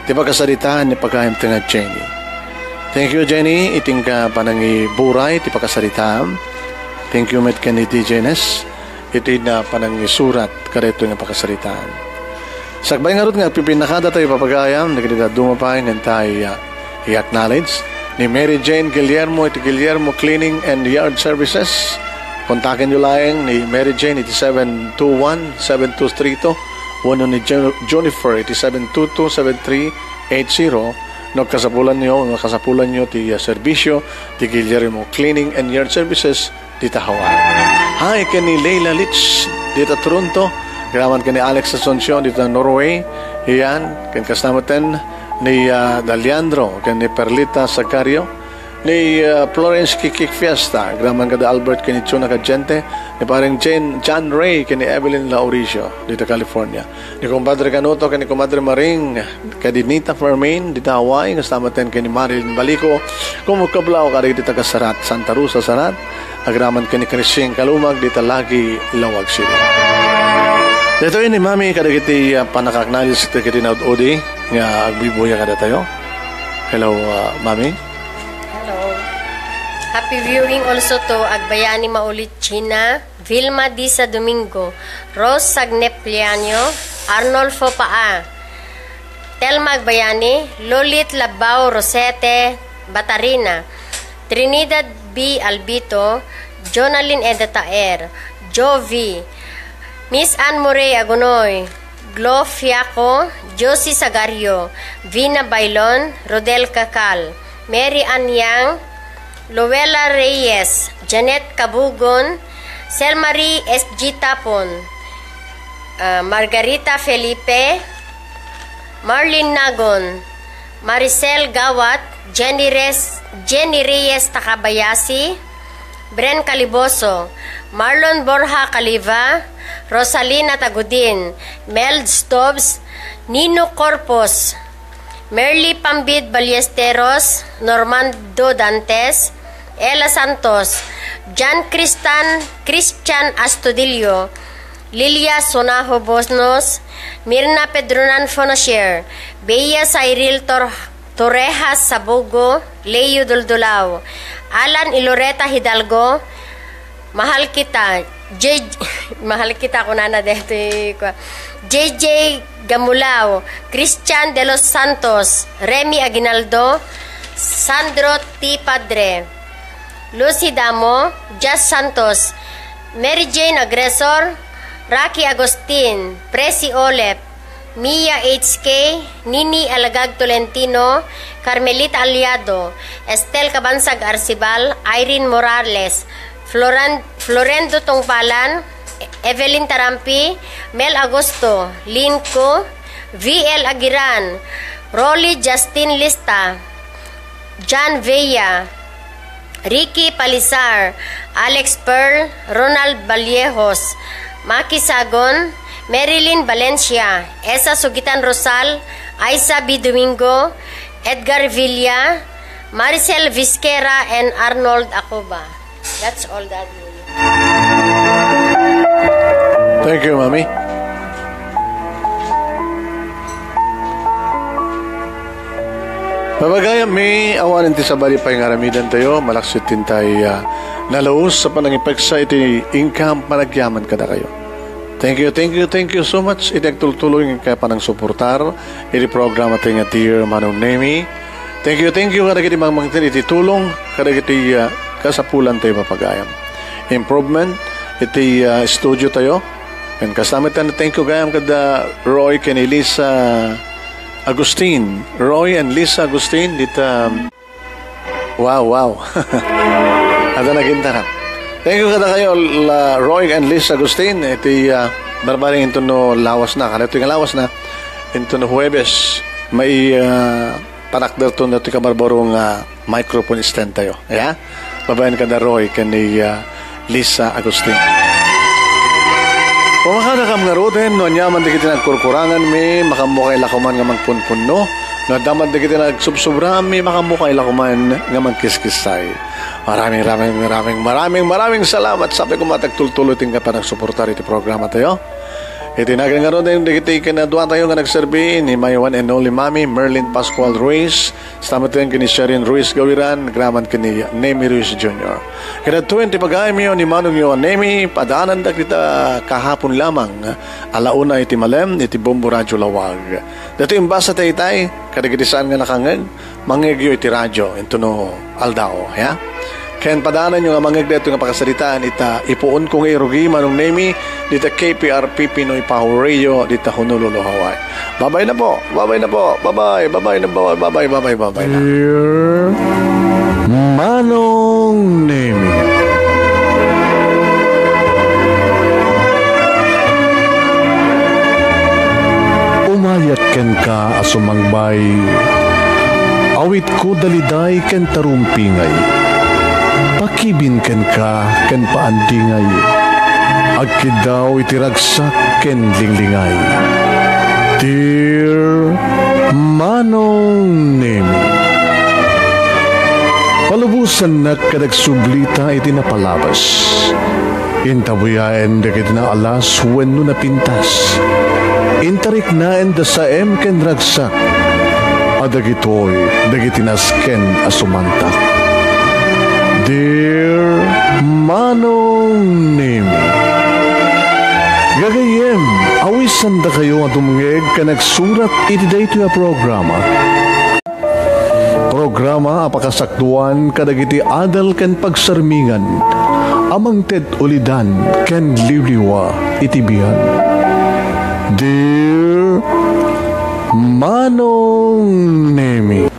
Ti pakasaritaan ni pagayam ti nga Jenny. Thank you, Jenny, iti inka panangiburay ti pakasaritaam. Thank you met ken ni D J Nes iti na panangisurat kadaytoy nga pakasaritaan. Sakbay ngarud nga agpipinnakada tayo, papagayam, dagiti dadduma pay nga intay, ah, i-acknowledge ni Mary Jane Guillermo iti Guillermo Cleaning and Yard Services. Kontakenyo laeng ni Mary Jane iti seven two one, seven two three two, wenno ni Jen-, Jennifer iti seven two two, seven three eight zero. No kasapulanyo, no kasapulanyo ti, ah, serbisio ti Guillermo Cleaning and Yard Services, dita Hawaii. Hi ken ni Leila Litz dita Toronto. Agraman ken ni Alex Asuncion dita Norway. Iyan, ken kasta metten ni, ah, Daliandro ken ni Perlita Sagario. Ni, ah, Florence Kikik Fiesta. Agraman kada Albert ken ni Chuna Cadiente. Ni pareng Jane, John Ray ken ni Evelyn Lauricio dita California. Ni Kumpadre Kanuto ken ni Kumadre Maring, kadi Nita Fermin, dita Hawaii, kasta metten ken ni Marilyn Balico, kumukablaw kadagiti taga Sarat, Santa Rosa, Sarat, agraman ken ni Christine Kalumag, dita Lagi, Laoag City. Daytoy ni Mami kadagiti, ah, panakaaknawledge dagiti naud-udi nga agbibuya kadatayo. Hello, ah, Mami. Hello. Happy viewing also to Agbayani Maulit China. Vilma Disa Domingo, Rose Sagnepliano, Arnolfo Paa, Telma Agbayani, Lolit Labbao Rosete Batarina, Trinidad B. Albito, Jonalyn Eda Taer, Jovi, Miss Anne Morey Agunoy, Glo Fiaco, Josie Sagario, Vina Bailon, Rodel Cacal, Mary Ann Yang, Luella Reyes, Janet Cabugon, Selmarie S G Tapon, ah, Margarita Felipe, Marlene Nagon, Maricel Gawat, Jenny Res-, Jenny Reyes Takabayasi, Bren Caliboso, Marlon Borja Caliva, Rosalina Tagudin, Mel Stobbs, Nino Corpus, Merly Pambid Ballesteros, Normando Dantes, Ella Santos, John Cristan, Christian Astudillo, Lilia Sonajo Bosnos, Mirna Pedronan Fonasier, Bea Cyril Tor-, Torrejas Sabugo, Leo Duldulao, Alan Iloreta Hidalgo, Mahal kita, J-, mahal kita, kunana detoy, kua, J J Gamulao, Christian de los Santos, Remy Aguinaldo, Sandro T Padre, Lucy Damo, Jazz Santos, Mary Jane Agresor, Rocky Agustin, Presi Olep, Mia H K, Nini Alagag Tolentino, Carmelita Aliado, Estel Cabansag Arcibal, Irene Morales, Floran-, Florendo Tungpalan, Evelyn Tarampi, Mel Agosto, Lin Co, V L Aguiran, Rolly Justin Lista, John Vea, Ricky Palisar, Alex Pearl, Ronald Vallejos, Maki Sagon, Marilyn Valencia, Esa Sugitan Rosal, Aisa B Domingo, Edgar Villa, Maricel Visquera, and Arnold Acoba. That's all, Daddy. Thank you, Mami. Pabagayam mi, awanen ti sabali pay nga aramidantayo, malaksid ti intay, ah, nalaus a panangipeksa iti inkam panagyaman kadakayo. Thank you, thank you, thank you so much iti agtultuloy nga panangsuportar iti programa tayo nga Dear Manong Nemi. Thank you, thank you kadagiti mangmangted iti tulong kadagiti, ah, kasapulan tayo, papagayam. Improvement iti, ah, studio tayo. And kasta met, thank you gayam kada Roy ken Elisa Agustin. Roy and Lisa Agustin, dita, wow, wow. Adda nagintaran. Thank you kadakayo, la Roy and Liz Agustin. Iti, ah, barbareng inton no lawasna. Kada itoy nga lawasna, inton no Huwebes, mai, ah, panakderton datoy kabarbaro nga microphone stand tayo. Ya? Babaen kada Roy ken ni, ah, Lisa Agustin. Umakadakam ngaruden, no aniaman dagiti nagkurkuranganmi, makammukay la koman nga mangpunpunno, no adda man dagiti nagsubsubraanmi, makammukay la koman nga mangkiskissay. Maraming, maraming, maraming, maraming, maraming salamat. Sapay koma ti agtultuloy ti nga panagsuportar iti programa tayo. Iti nagan ngaruden dagiti kinaduatayo nga nagserbi, ni my one and only Mami, Merlin Pascual Ruiz, Stameten ken ni Sherin Ruiz Gawiran, agraman ken ni Nemi Ruiz Junior. Kadagtoy ti pagayamyo ni Manongyo a Nemi, padaanandak dita kahapon lamang, ala una iti malem, iti Bombo Radio Lawag. Datoy imbasa ta itay, kadagiti saan nga nakangngeg, mangngegyo iti radio, intono aldaw, ya? Ken padaananyo nga mangngeg daytoy nga pakasaritaan ita ipuonko nga irugi, Manong Nemi, dita K P R P Pinoy Power Radio, dita Honolulu, Hawaii. Babay na po, babay na po, babay, babay na, babay, babay, babay, babay na. Dear Manong Nemi, umayak kenka a sumangbay, awitko daliday ken tarumpingay, pakibin kenka ken paandingay, agkiddaw iti ragsak ken linglingay. Dear Manong Nemi, palubosannak ket agsublita iti napalabas. Intabuyaen dagiti naalas wenno napintas. Intariknaen da saem ken ragsak. A dagitoy dagiti nasken a sumantak. Dear Manong Nemi, gagayyem, awisandakayo a dumngeg ken agsurat iti daytoy a programa. Programa a pakasakduan kadagiti adal ken pagsarmingan a mangted ulidan ken liwliwa iti biag. Dear Manong Nemi.